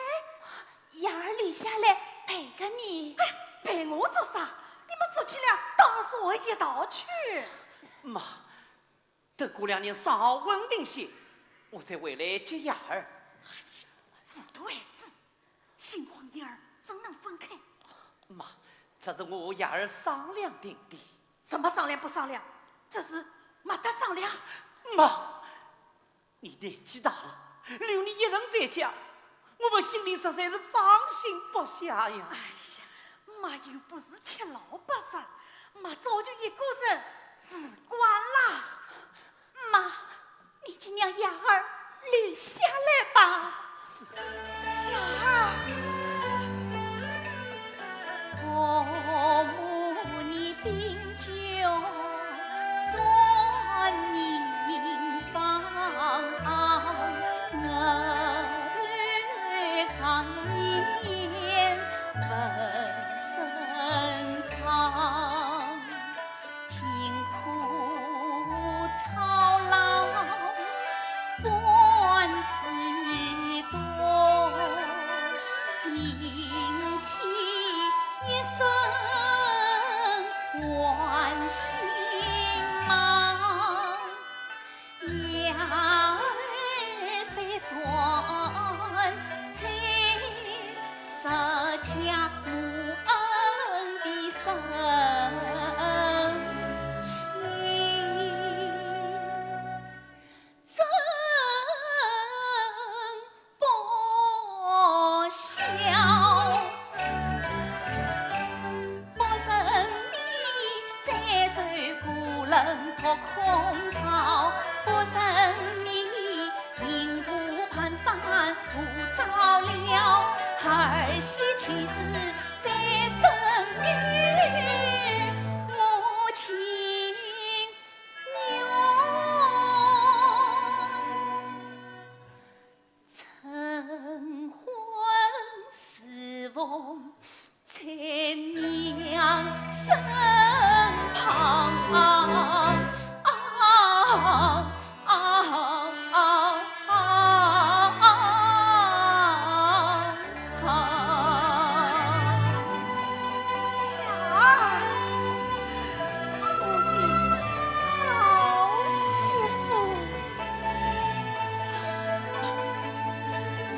雅儿留下来陪着你。哎，陪我做啥？你们夫妻俩当然一道去。妈，等过两年稍稳定些，我再回来接雅儿。哎呀，糊涂孩子，新婚燕尔怎能分开？妈，这是我雅儿商量定的。什么商量不商量？这是没得商量。妈，你年纪大了，留你一人在家，我们心里实在是放心不下呀。哎呀，妈又不是七老八十，妈早就一个人住惯了。妈，你就让雅儿留下来吧。是。雅儿。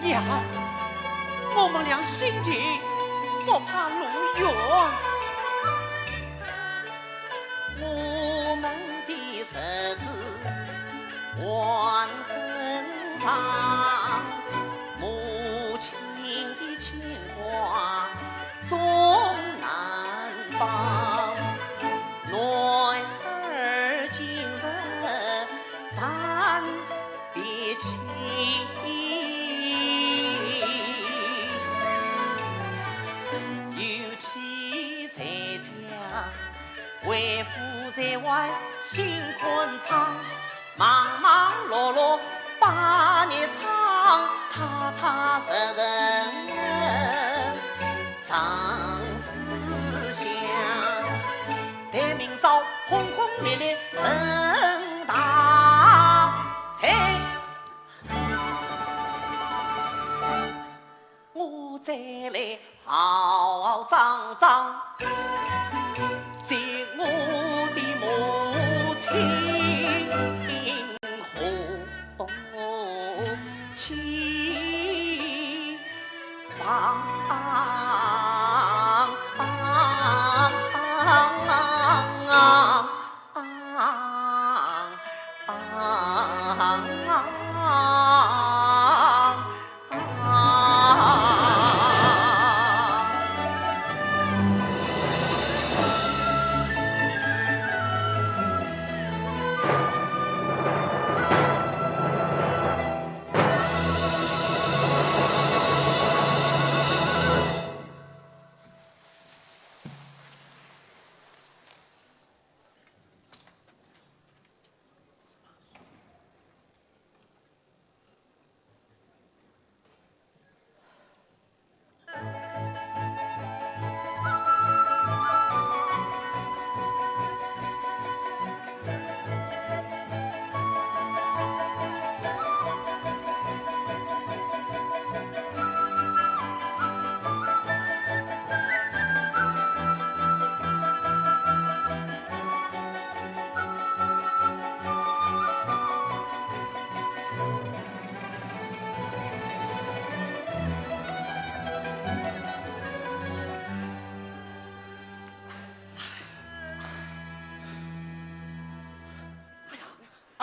雅儿，我们俩心近，不怕路远。我们的日子还很长，母亲的牵挂总难放。男儿今日咱别去，有妻在家，为夫在外辛苦唱。 忙忙碌碌把日唱，踏踏实实常思想，待明朝轰轰烈烈成大才。 我再来豪豪张张，接我的母亲和妻房。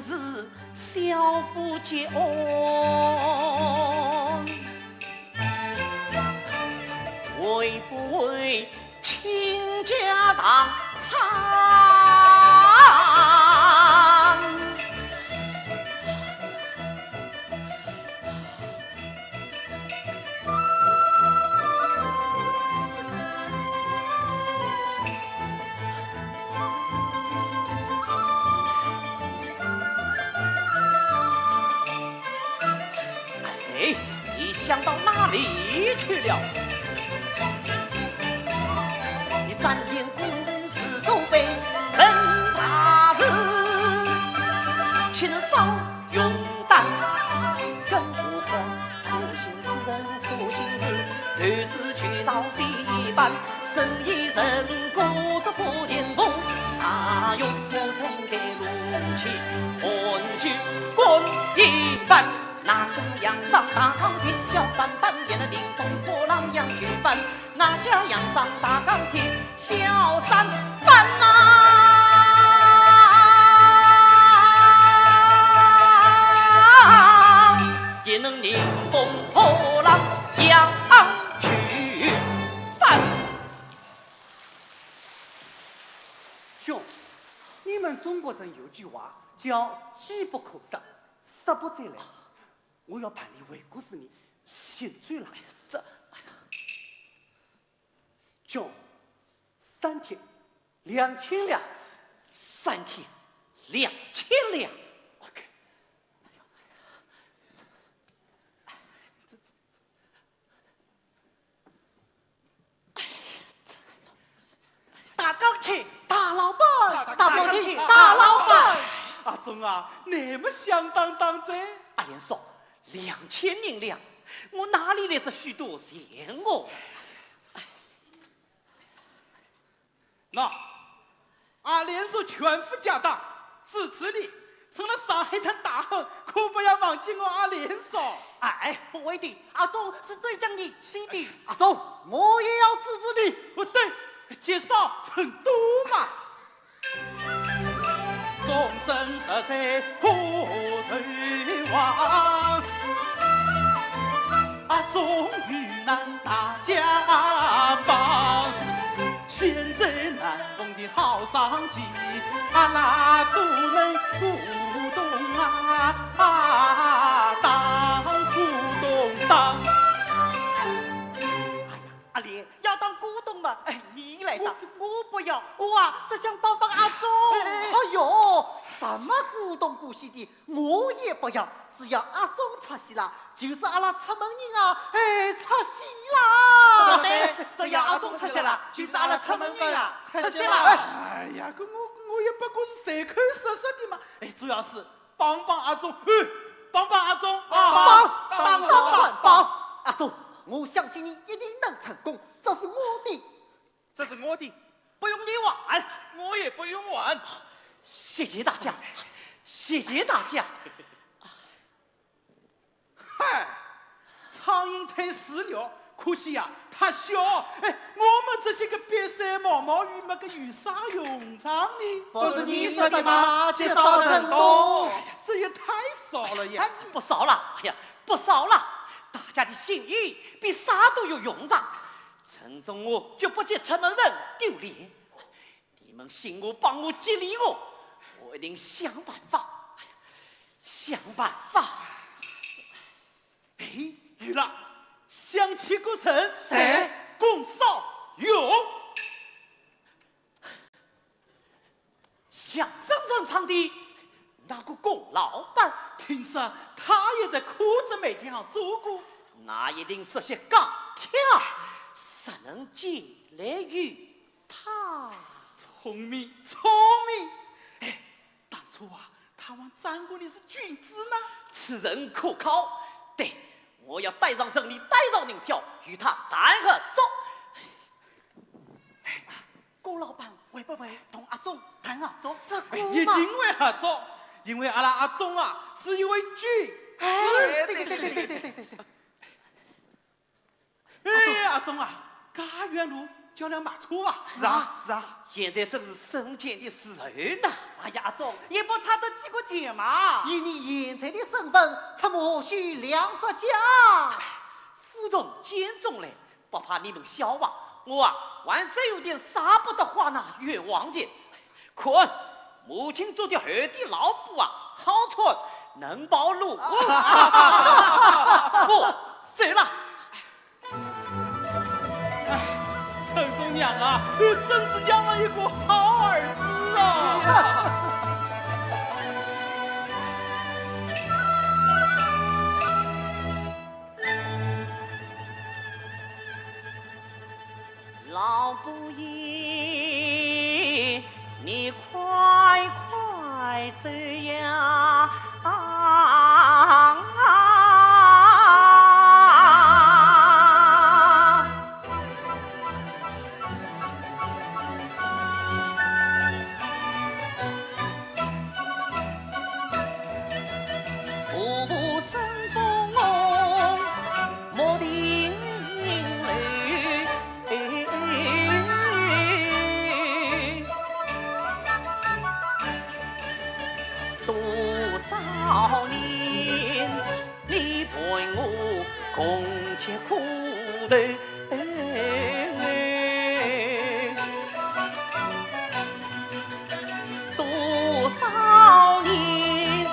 是小富即安，会不会倾家荡产？哎，你想到哪里去了？你展现公事手背真大事，岂能少用胆？更何况苦心之人苦心志，投资渠道非一般，生意人过着不停步，大用不成给路去，换取滚一半。拿下洋商大钢铁，小三板也能顶风破浪洋芋饭。 拿下洋商大钢铁，小三板呐，也能顶风破浪洋芋饭。兄，你们中国人有句话叫“机不可失，失不再来”。我要办理回国事呢，兴趣了。这，哎呀， 兄，三天两千两。三天两千两？OK。哎呦，这，这，这，哎呀，这，大钢铁大老板，大钢铁大老板。阿忠啊，你们响当当哉。阿连叔，两千银两，我哪里来这许多钱哦？ 喏，阿连叔全副家当，支持你，成了上海滩大亨，可不要忘记我阿连叔。哎，不会的，阿忠是最讲义气的。阿忠，我也要支持你。不对，积少成多嘛。 终身实在可投望，阿忠遇难大家帮，千载难逢的好商机，阿拉都能鼓动啊，当鼓动当。哎呀， 阿莲，要当股东嘛，哎，你来当。我不要，我啊，只想帮帮阿忠。哎，哎，哎。哎呦，什么股东股息的，我也不要，只要阿忠出息啦，就是阿拉出门人啊，哎，出息啦。对，只要阿忠出息啦，就是阿拉出门人啊，出息啦。哎呀，搿我，我也不过是随口说说的嘛。哎，主要是 帮帮阿忠，哎，帮帮阿忠啊！帮，当然帮。阿忠，我相信你一定能成功，这是我的。这是我的。不用你还，我也不用还。谢谢大家，谢谢大家。嗨， 苍蝇推屎尿，可惜呀，它小。哎，我们这些个瘪三毛毛雨，没个有啥用场呢？不是你说的吗？积少成多。哎呀，这也太少了呀。哎，不少了，哎呀，不少了。大家的心意比啥都有用场。陈忠我绝不给出门人丢脸。 你们信我，帮我，激励我，我一定想办法，哎呀，想办法。哎，有了，想起个人。谁？宫少勇。相声专场的 那个宫老板，听说他也在柯镇美店上做过。那一定是些假帖啊，怎能见来于他？聪明，聪明。哎，当初啊，他还赞过你是君子呢。此人可靠，对，我要带上证，你带上银票，与他谈合作。 宫老板会不会同阿忠谈合作？这个嘛，哎，一定会合作，因为阿拉阿忠啊，是一位君子。哎，对对对对对对对对。哎，阿忠啊，介远路掉两马车啊？是啊，是啊。现在正是生钱的时候呢。哎呀，阿忠，也不差这几个钱嘛。以你现在的身份，怎么会两只脚？哎，府中监中来，不怕你们笑话，我啊，还真有点舍不得花那冤枉钱。看，母亲做的厚底老布啊，好穿，能保路。我走了。 哎，陈忠娘啊，真是养了一个好儿子啊！老布衣，你快快走呀！ 多少年，你陪我共吃苦头。多少年，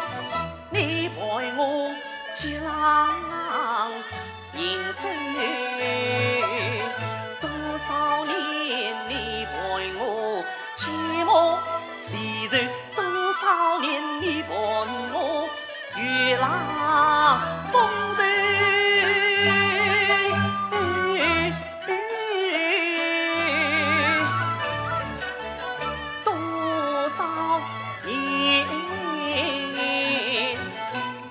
你陪我接浪 行走。多少年你陪我寂寞离愁，多少年你伴我月浪风头。多少年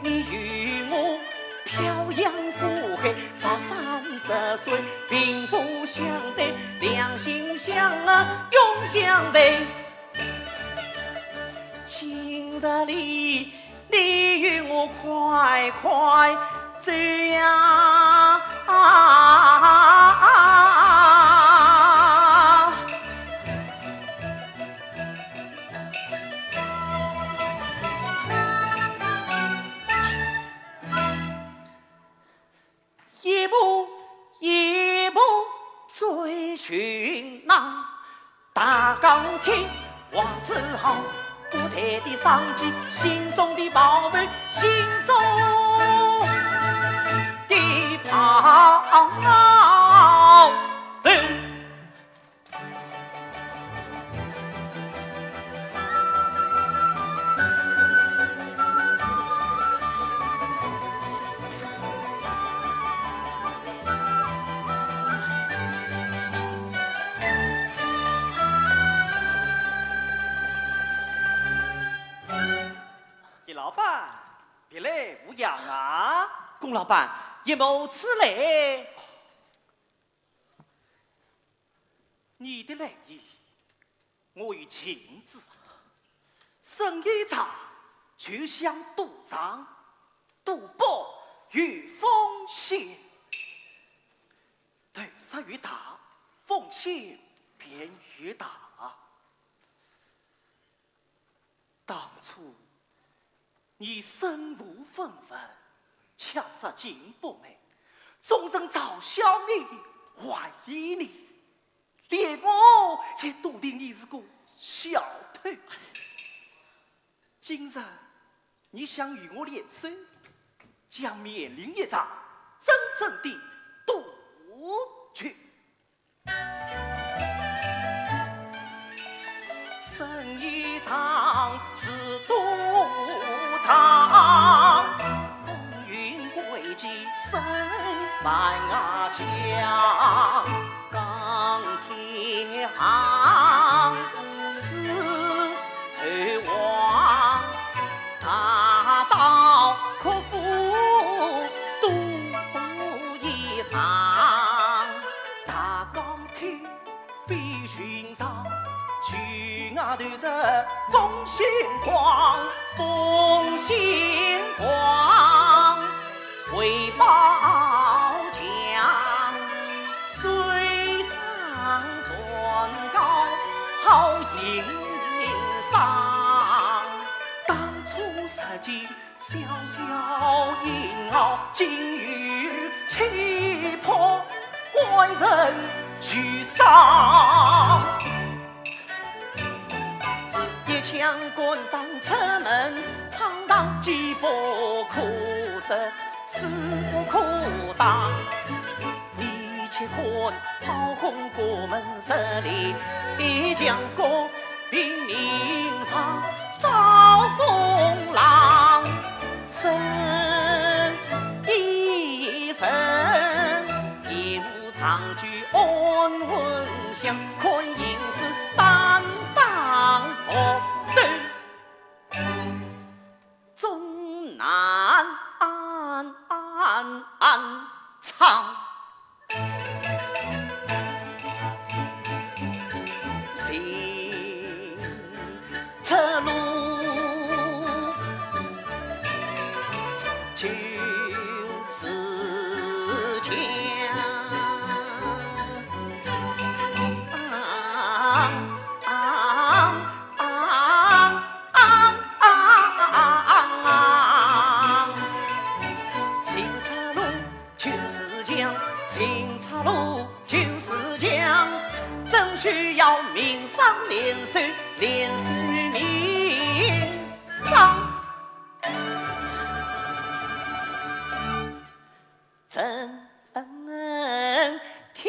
你与我漂洋过海，跋山涉水，并肩相对，两心相爱，永相随。今日里，你与我快快走呀！ 一步一步追寻那大钢铁，我只好不断地想起心中的宝贝，心中的宝贝。 李老板，别来无恙啊？龚老板，你冒此来？ 你的来意，我已尽知。生意上就像赌场，赌博有风险，投资越大，风险便越大。 当初你身无分文，却拾金不昧，众人嘲笑你、怀疑你，连我也笃定你是个小偷。今日你想与我联手，将面临一场真正的赌局。 生意场是赌场，风云诡计生万家。钢铁行是 头王，大刀阔斧都一场。大钢铁飞寻常，举额头是风险狂，风险狂。 为宝强，水涨船要引号今日气魄官人去上。一将官当出门闯荡，机不可失，势不可挡。你且看炮轰过门十里，一将官 兵临上招风浪，声一声，一无长句安稳乡，看形势担当不对，终难安安安昌。 寻出路，就是讲。寻出路， 就是讲，寻出路就是讲，正需要民商联手，联手民商。正天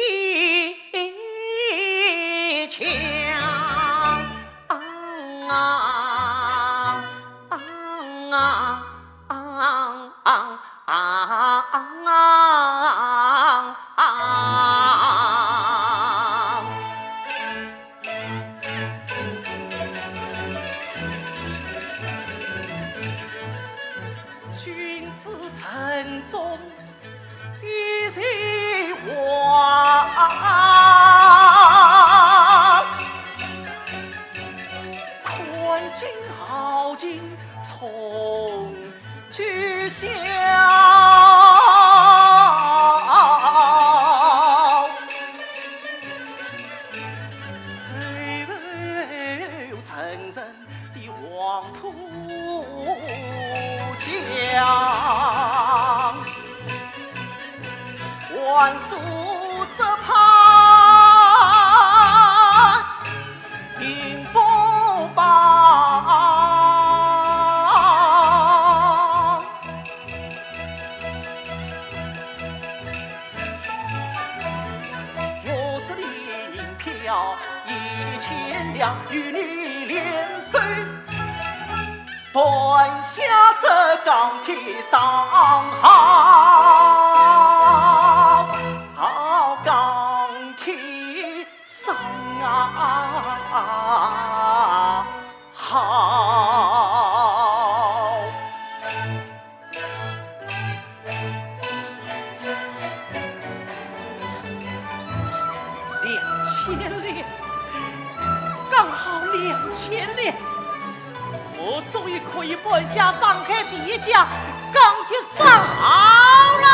强。 君子城中 一人望，看尽豪情冲巨霄。背后成人 的黄浦江，万树之畔，并不罢。 我这里银票一千两，与你联手，断下这钢铁商号，钢铁商号。 两千两，刚好两千两，我终于可以办下上海第一家钢铁商号啦！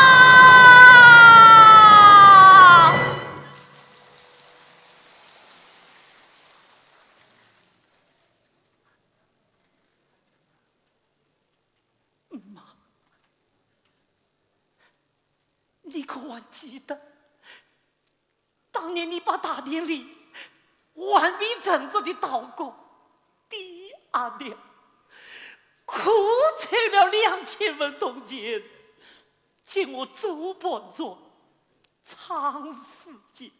妈， 你可还记得，当年你把大殿里环卫陈作的刀工抵押掉，苦凑了两千文铜钱，请我做伴郎唱诗经。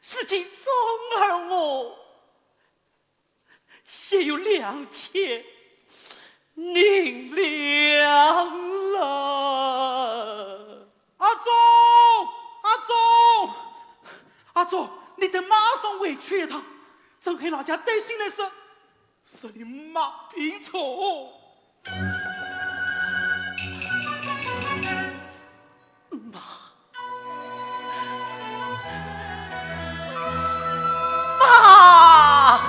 如今终于我也有两千银两了。阿忠，阿忠，阿忠，你得马上回去一趟，镇海老家担心的是，是你妈病重。 妈，妈！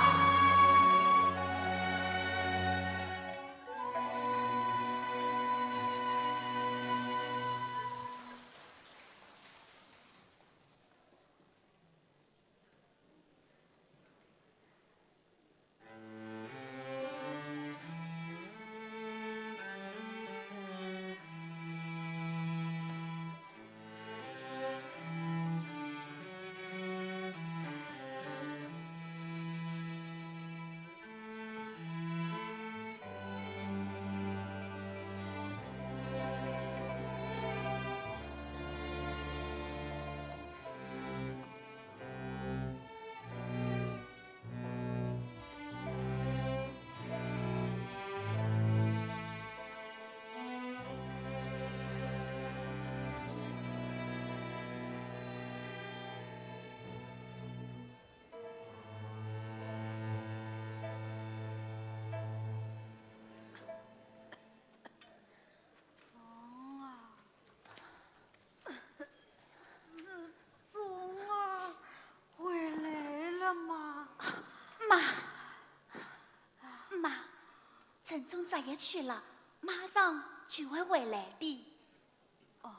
搭伊去了，马上就会回来的。哦。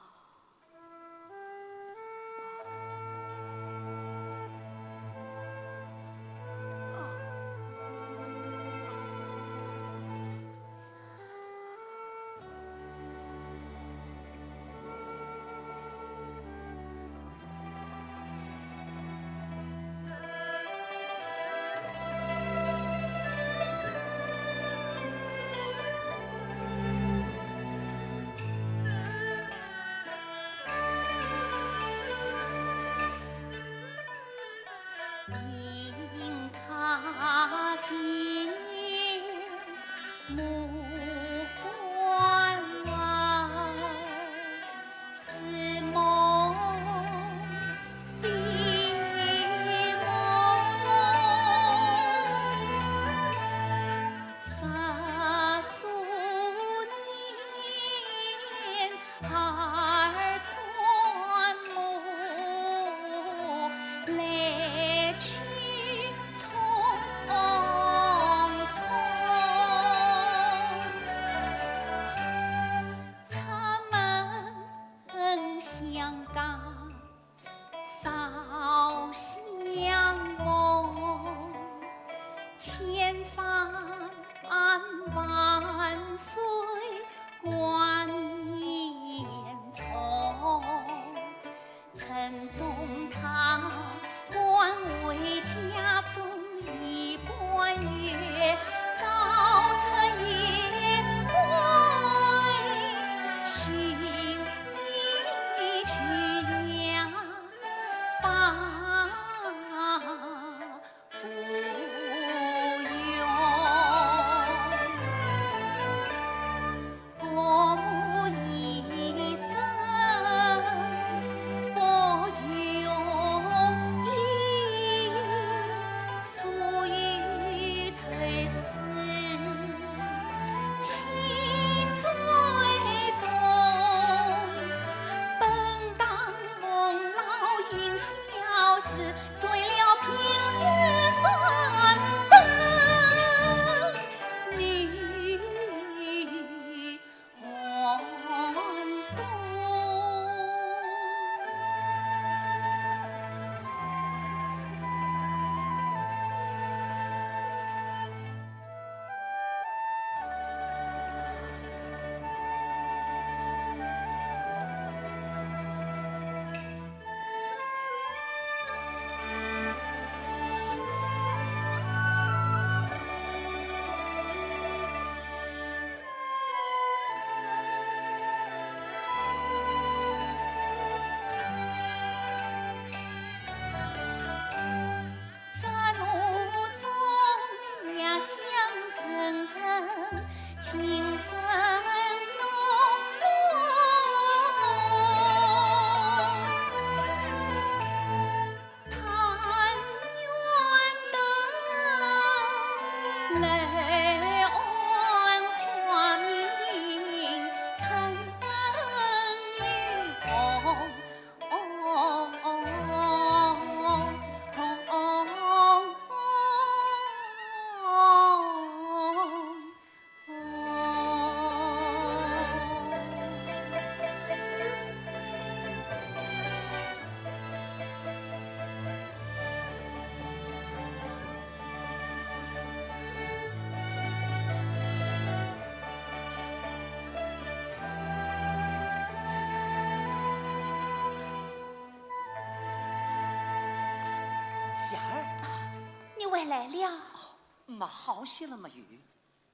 妈好些了没有？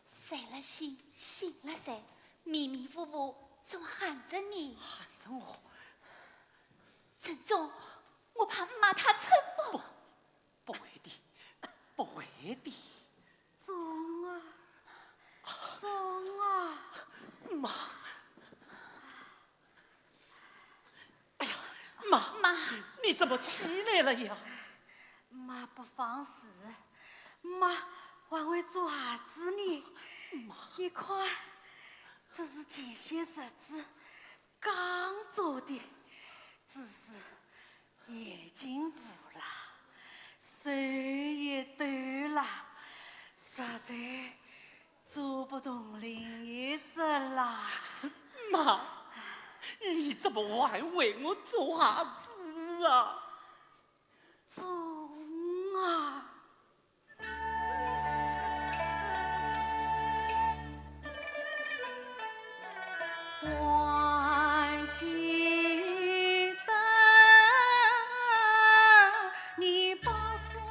散了心，醒了神，迷迷糊糊总喊着你。喊着我？陈总，我怕妈她撑不。不，不会的，不会的。总啊，总啊，妈。 哎呀，妈，妈，你怎么起来了呀？妈不放肆，妈还会做啥子呢？你看，这是前些日子刚做的，只是眼睛糊了，手也抖了，实在做不动灵一只啦。妈，你这么晚为我做啥子啊？做啊。还记得你八岁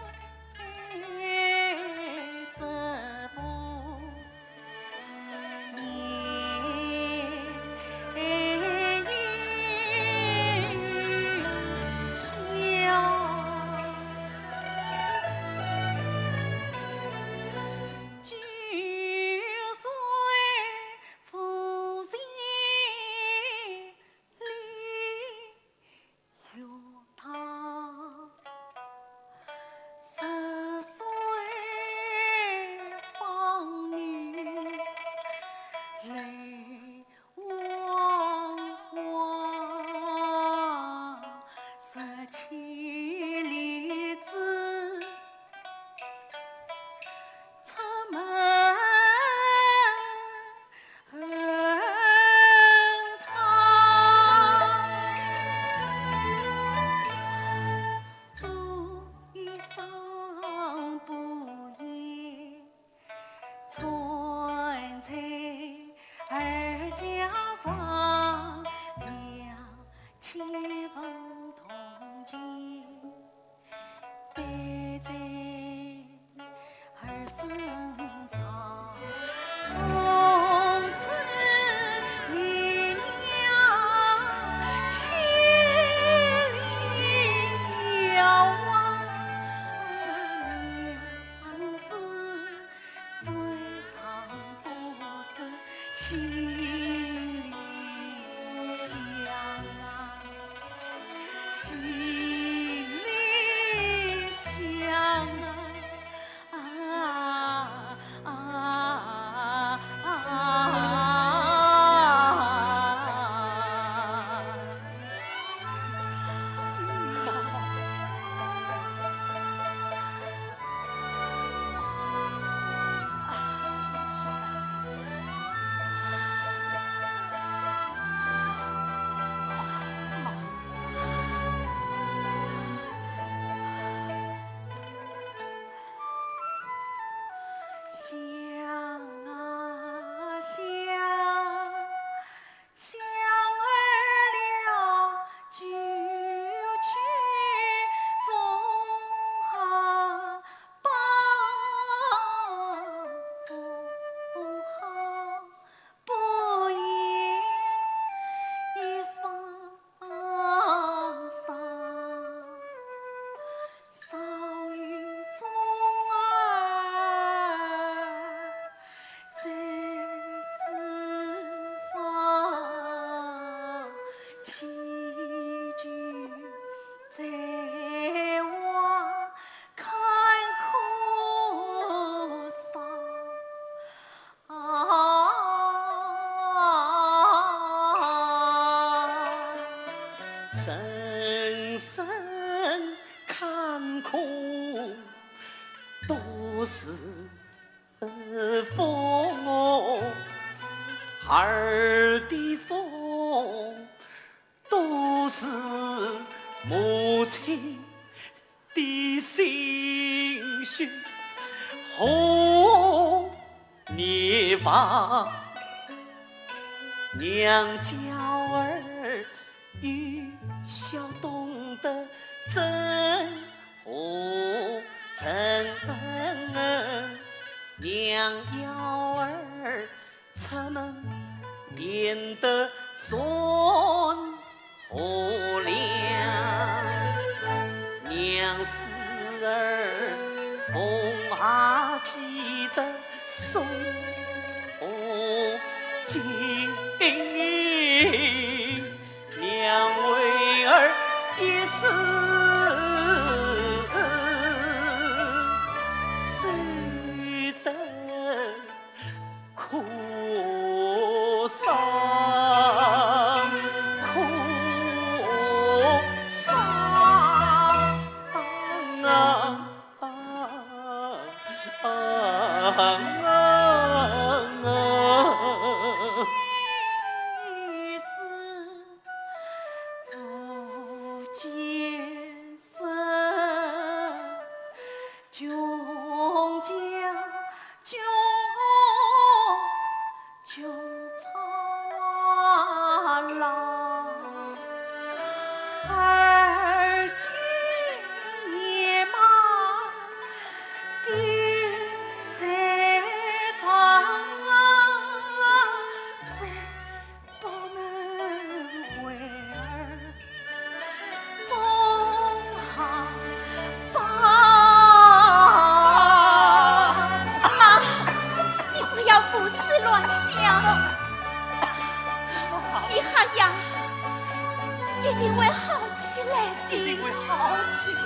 一定会好起来的。一定会好起来。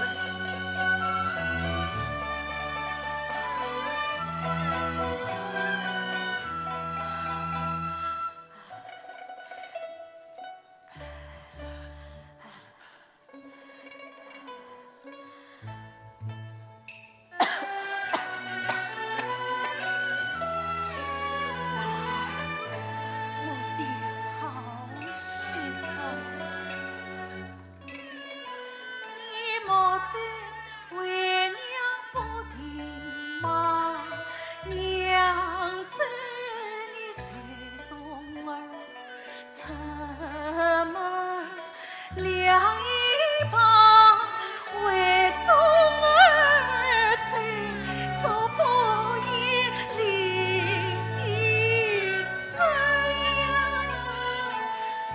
我的好媳妇。你莫再为娘不平嘛，娘咒你三冬儿 出门两一旁，为忠儿再做不义另一则呀，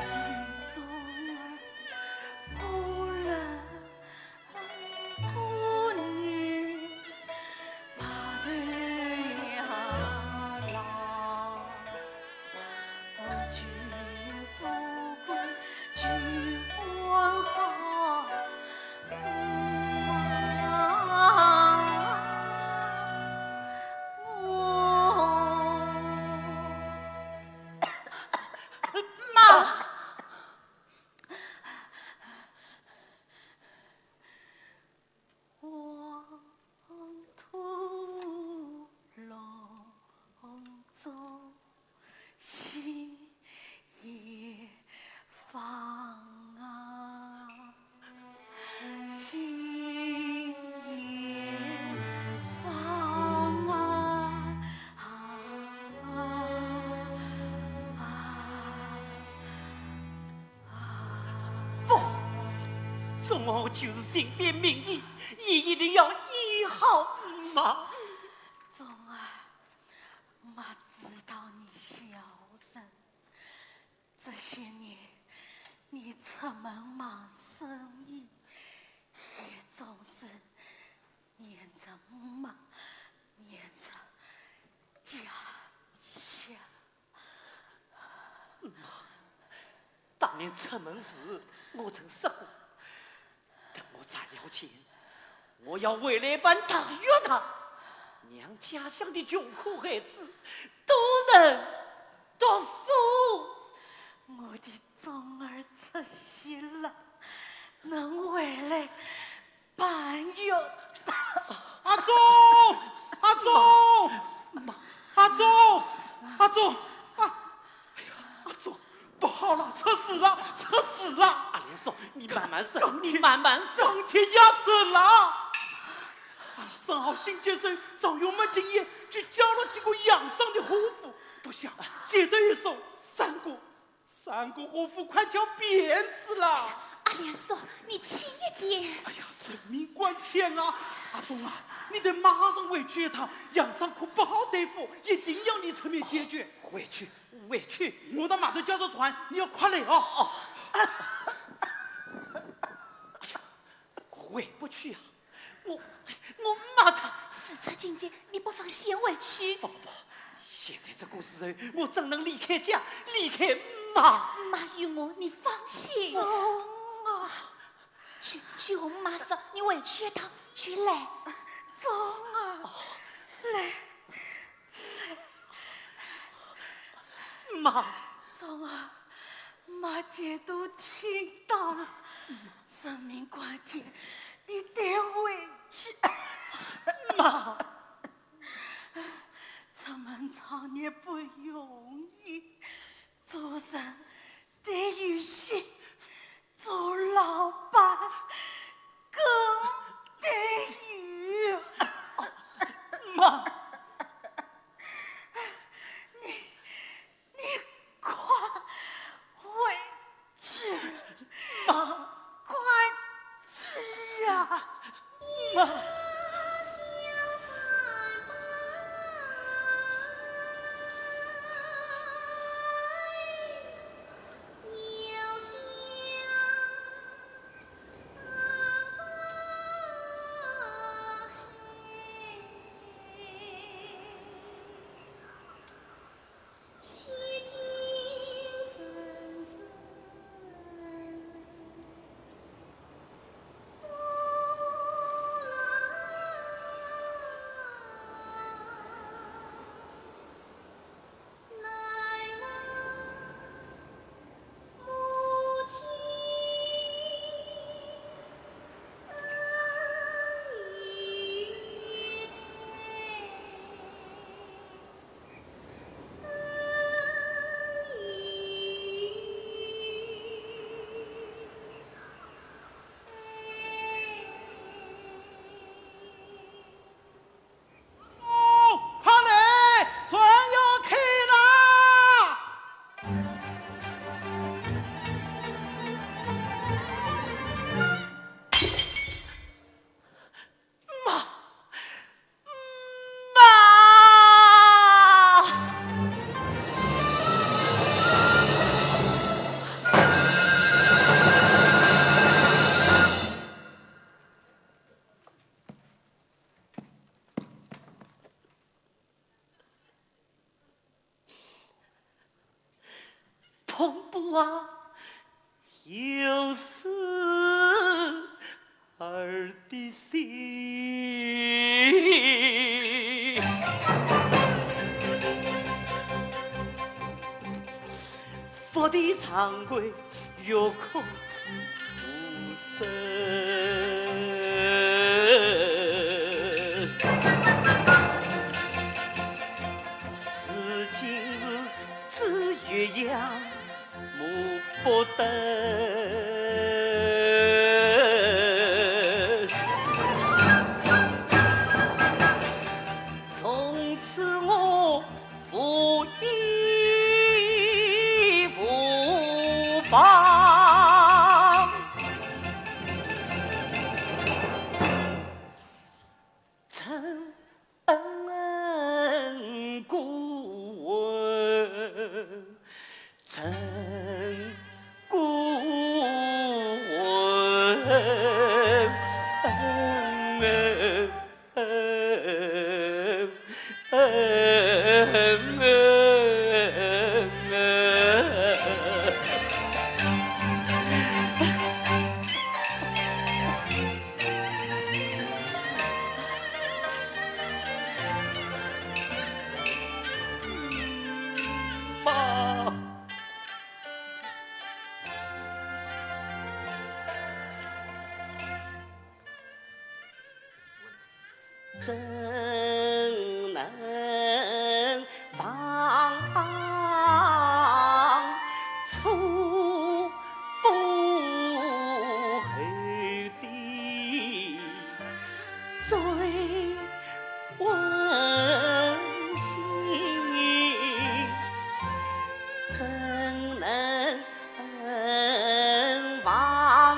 与忠儿不论 妈！ 黄土隆中心也放啊，心也放啊，啊，啊。 不，忠儿就是心变名医，伊一定要医好妈。忠儿，妈知道你孝顺，这些年你出门忙生意，也总是念着妈，念着家乡。 妈，当年出门时我曾说过，等我赚了钱，我要回来办大药堂，让家乡的穷苦孩子都能读书。我的忠儿出息了，能回来 朋友。阿忠，阿忠，妈，阿忠，阿忠，啊，哎呀，阿忠，不好了，出事了，出事了！阿连叔，你慢慢说，你慢慢说。钢铁压死了！啊，生好心急手，赵云没经验，就叫了几个养伤的伙夫，不想劫得一手三个 三个伙夫快叫扁子了。阿连叔，你轻一点。哎呀，人命关天啊！阿忠啊，你得马上回去一趟，养伤可不好对付，一定要你出面解决。回去，回去。我到码头叫着船，你要快来哦。哦。哎呀，回不去啊！ 我，我妈她……事出紧急，你不妨先回去。不，不，不，现在这个时候，我怎能离开家，离开妈？妈有我，你放心。忠儿。去，去和妈说，你回去一趟，去来。忠儿。哦。来。 妈。忠儿，妈姐都听到了，人命关天，你得回去。妈。出门创业不容易，做人得有心， 做老板更得有……妈。你，你快回去。妈。快去呀。妈。不忘幼时儿的心。佛的长跪，月空无声。是今日只月牙 摸不得。从此我无依无傍。 陈顾问，陈顾问。怎能忘初不悔的追问心？怎能 忘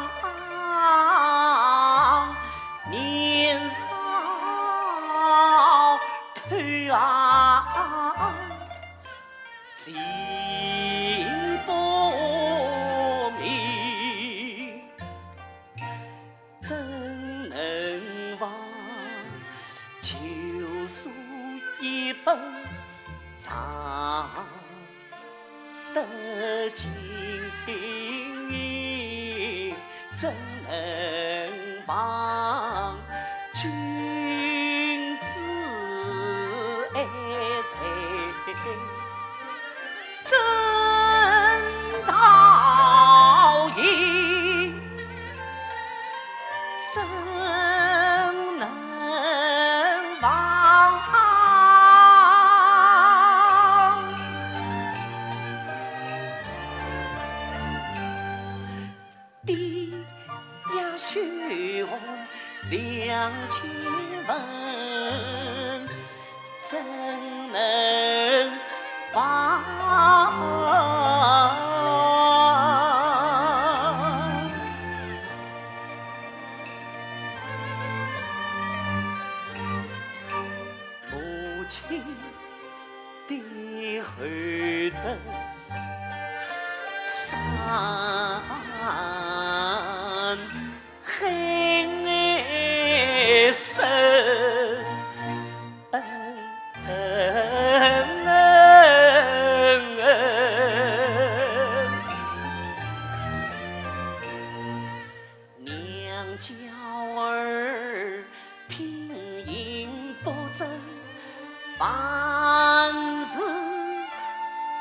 年少偷啊李不明？怎能忘旧书一本账 得金印，怎能忘君子爱才？真道义， 怎能忘？低压血汗两千文，怎能忘？ 母亲的厚德，山海深。 娘教儿品行不争，凡事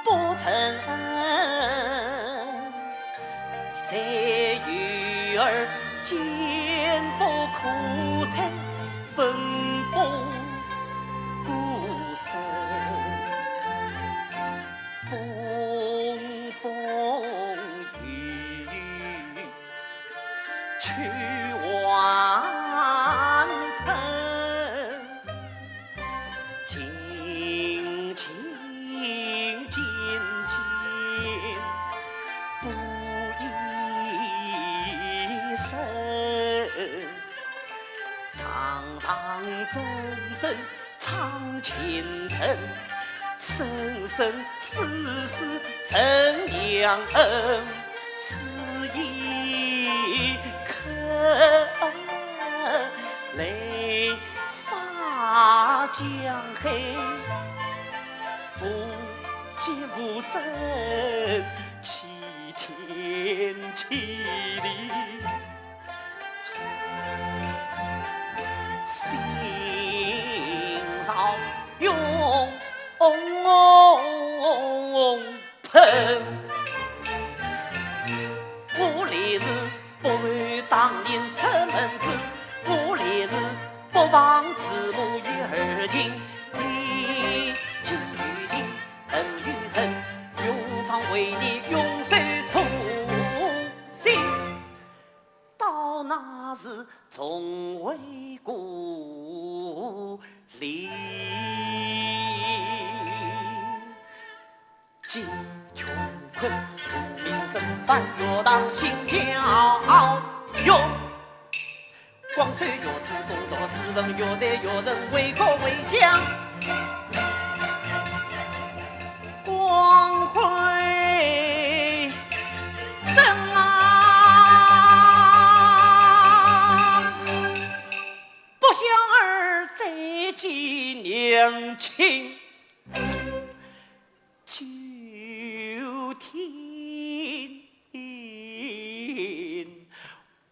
不承恩。在幼儿坚不可摧，奋不顾身。风风雨雨 去完成，尽尽尽尽不一生，堂堂正正 唱前程，生生世世承娘恩，此一刻泪洒江海，无结无生。当慈母育儿情，你情与情，恩与恩，永常为你永守初心。到那时从回故里。今穷困无名，身伴学堂心焦勇。 光虽有此功德，斯文学才，学人为国为疆光辉生啊！不孝儿再见娘亲，九天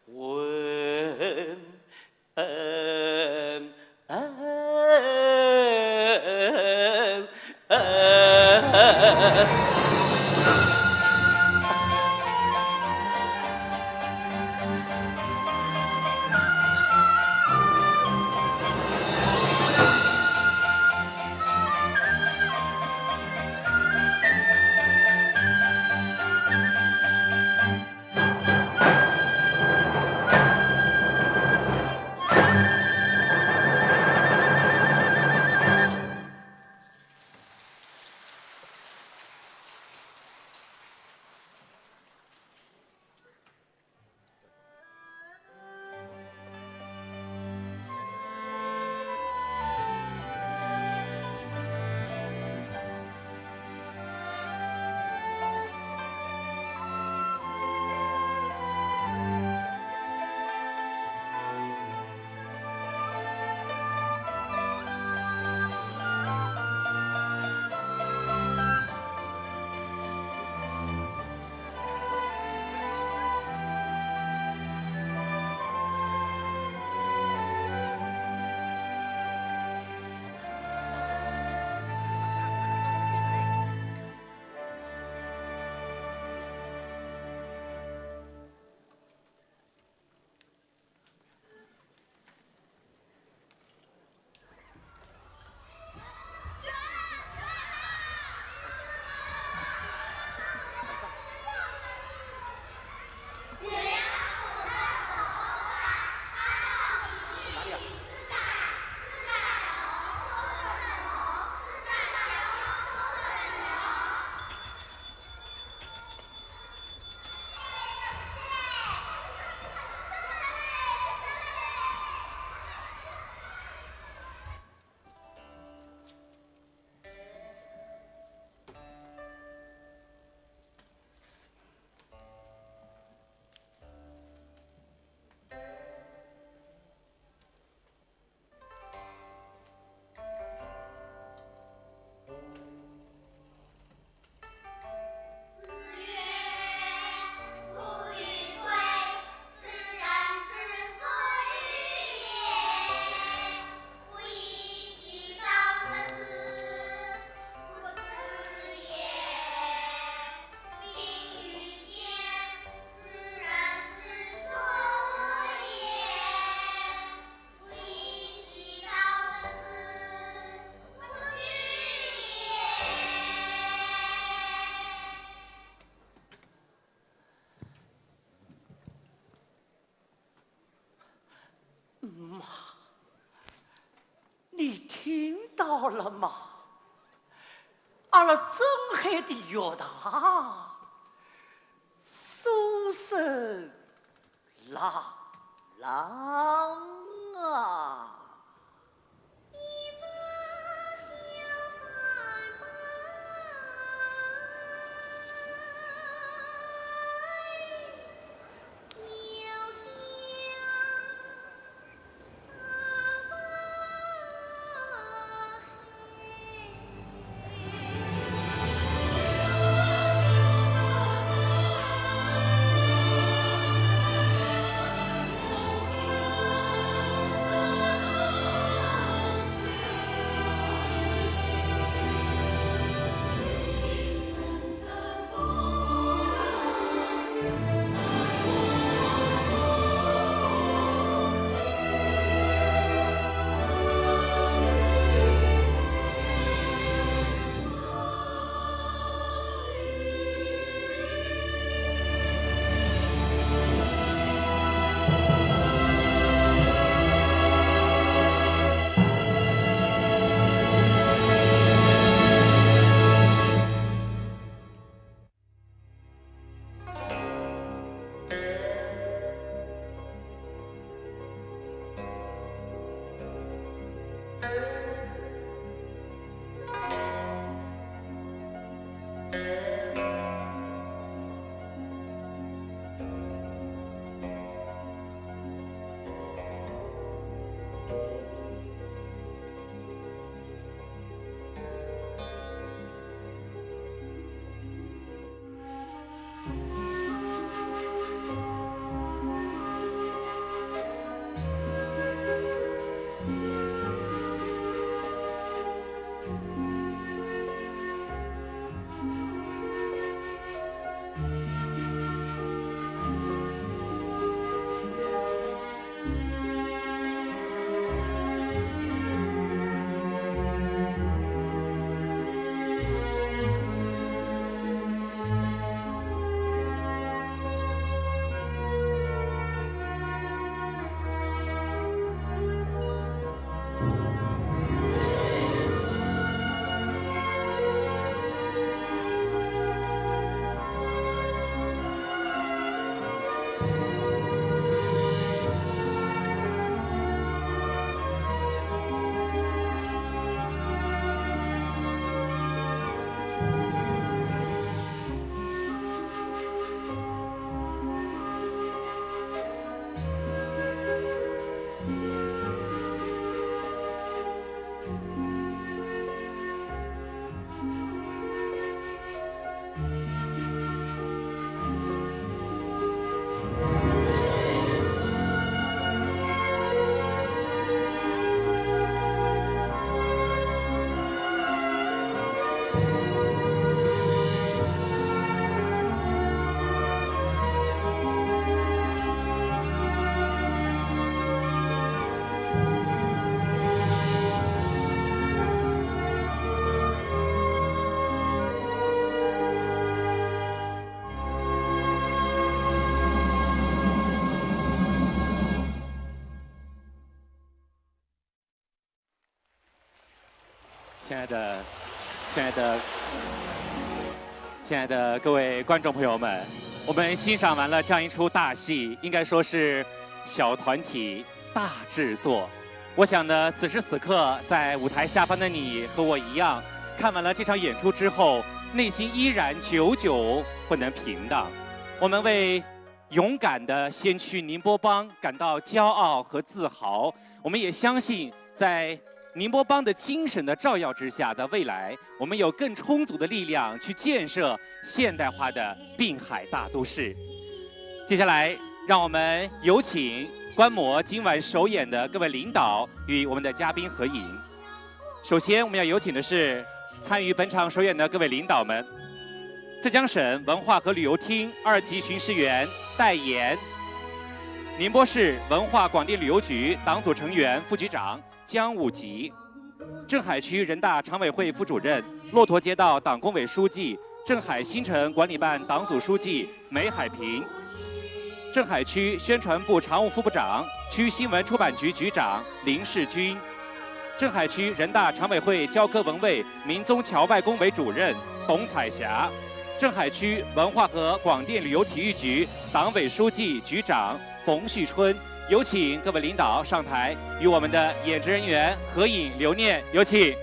魂。妈，你听到了吗？阿拉镇海的学堂，书生朗朗啊！亲爱的，亲爱的，亲爱的各位观众朋友们，我们欣赏完了这样一出大戏，应该说是小团体大制作。我想呢，此时此刻在舞台下方的你和我一样，看完了这场演出之后，内心依然久久不能平荡。我们为勇敢的先驱宁波帮感到骄傲和自豪。我们也相信，在宁波帮的精神的照耀之下，在未来我们有更充足的力量去建设现代化的滨海大都市。接下来，让我们有请观摩今晚首演的各位领导与我们的嘉宾合影。首先，我们要有请的是参与本场首演的各位领导们：浙江省文化和旅游厅二级巡视员戴岩，宁波市文化广电旅游局党组成员、副局长 江武吉，镇海区人大常委会副主任、骆驼街道党工委书记、镇海新城管理办党组书记梅海平，镇海区宣传部常务副部长、区新闻出版局局长林世军，镇海区人大常委会教科文卫民宗桥外工委主任董彩霞，镇海区文化和广电旅游体育局党委书记、局长 冯旭春。有请各位领导上台，与我们的演职人员合影留念，有请。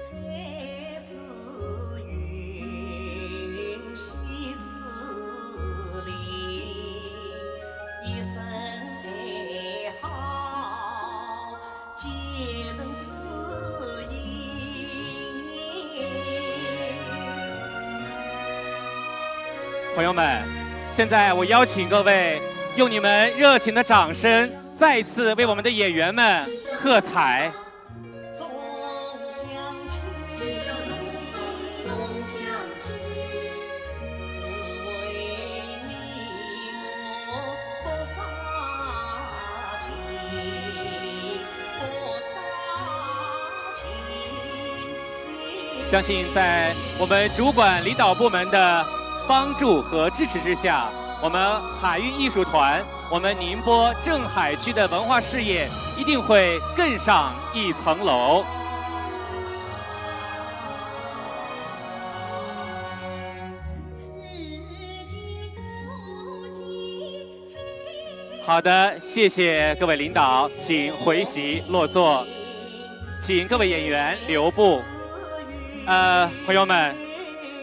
朋友们，现在我邀请各位用你们热情的掌声，再次为我们的演员们喝彩。相信在我们主管领导部门的帮助和支持之下，我们海域艺术团，我们宁波镇海区的文化事业一定会更上一层楼。 好的，谢谢各位领导，请回席落座。请各位演员留步。呃，朋友们，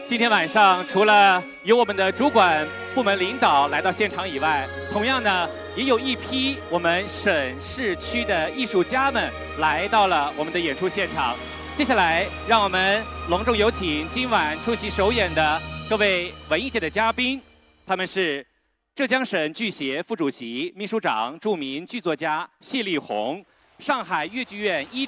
今天晚上除了有我们的主管部门领导来到现场以外，同样呢，也有一批我们省市区的艺术家们来到了我们的演出现场。接下来，让我们隆重有请今晚出席首演的各位文艺界的嘉宾，他们是 浙江省剧协副主席、秘书长、著名剧作家谢丽红，上海越剧院一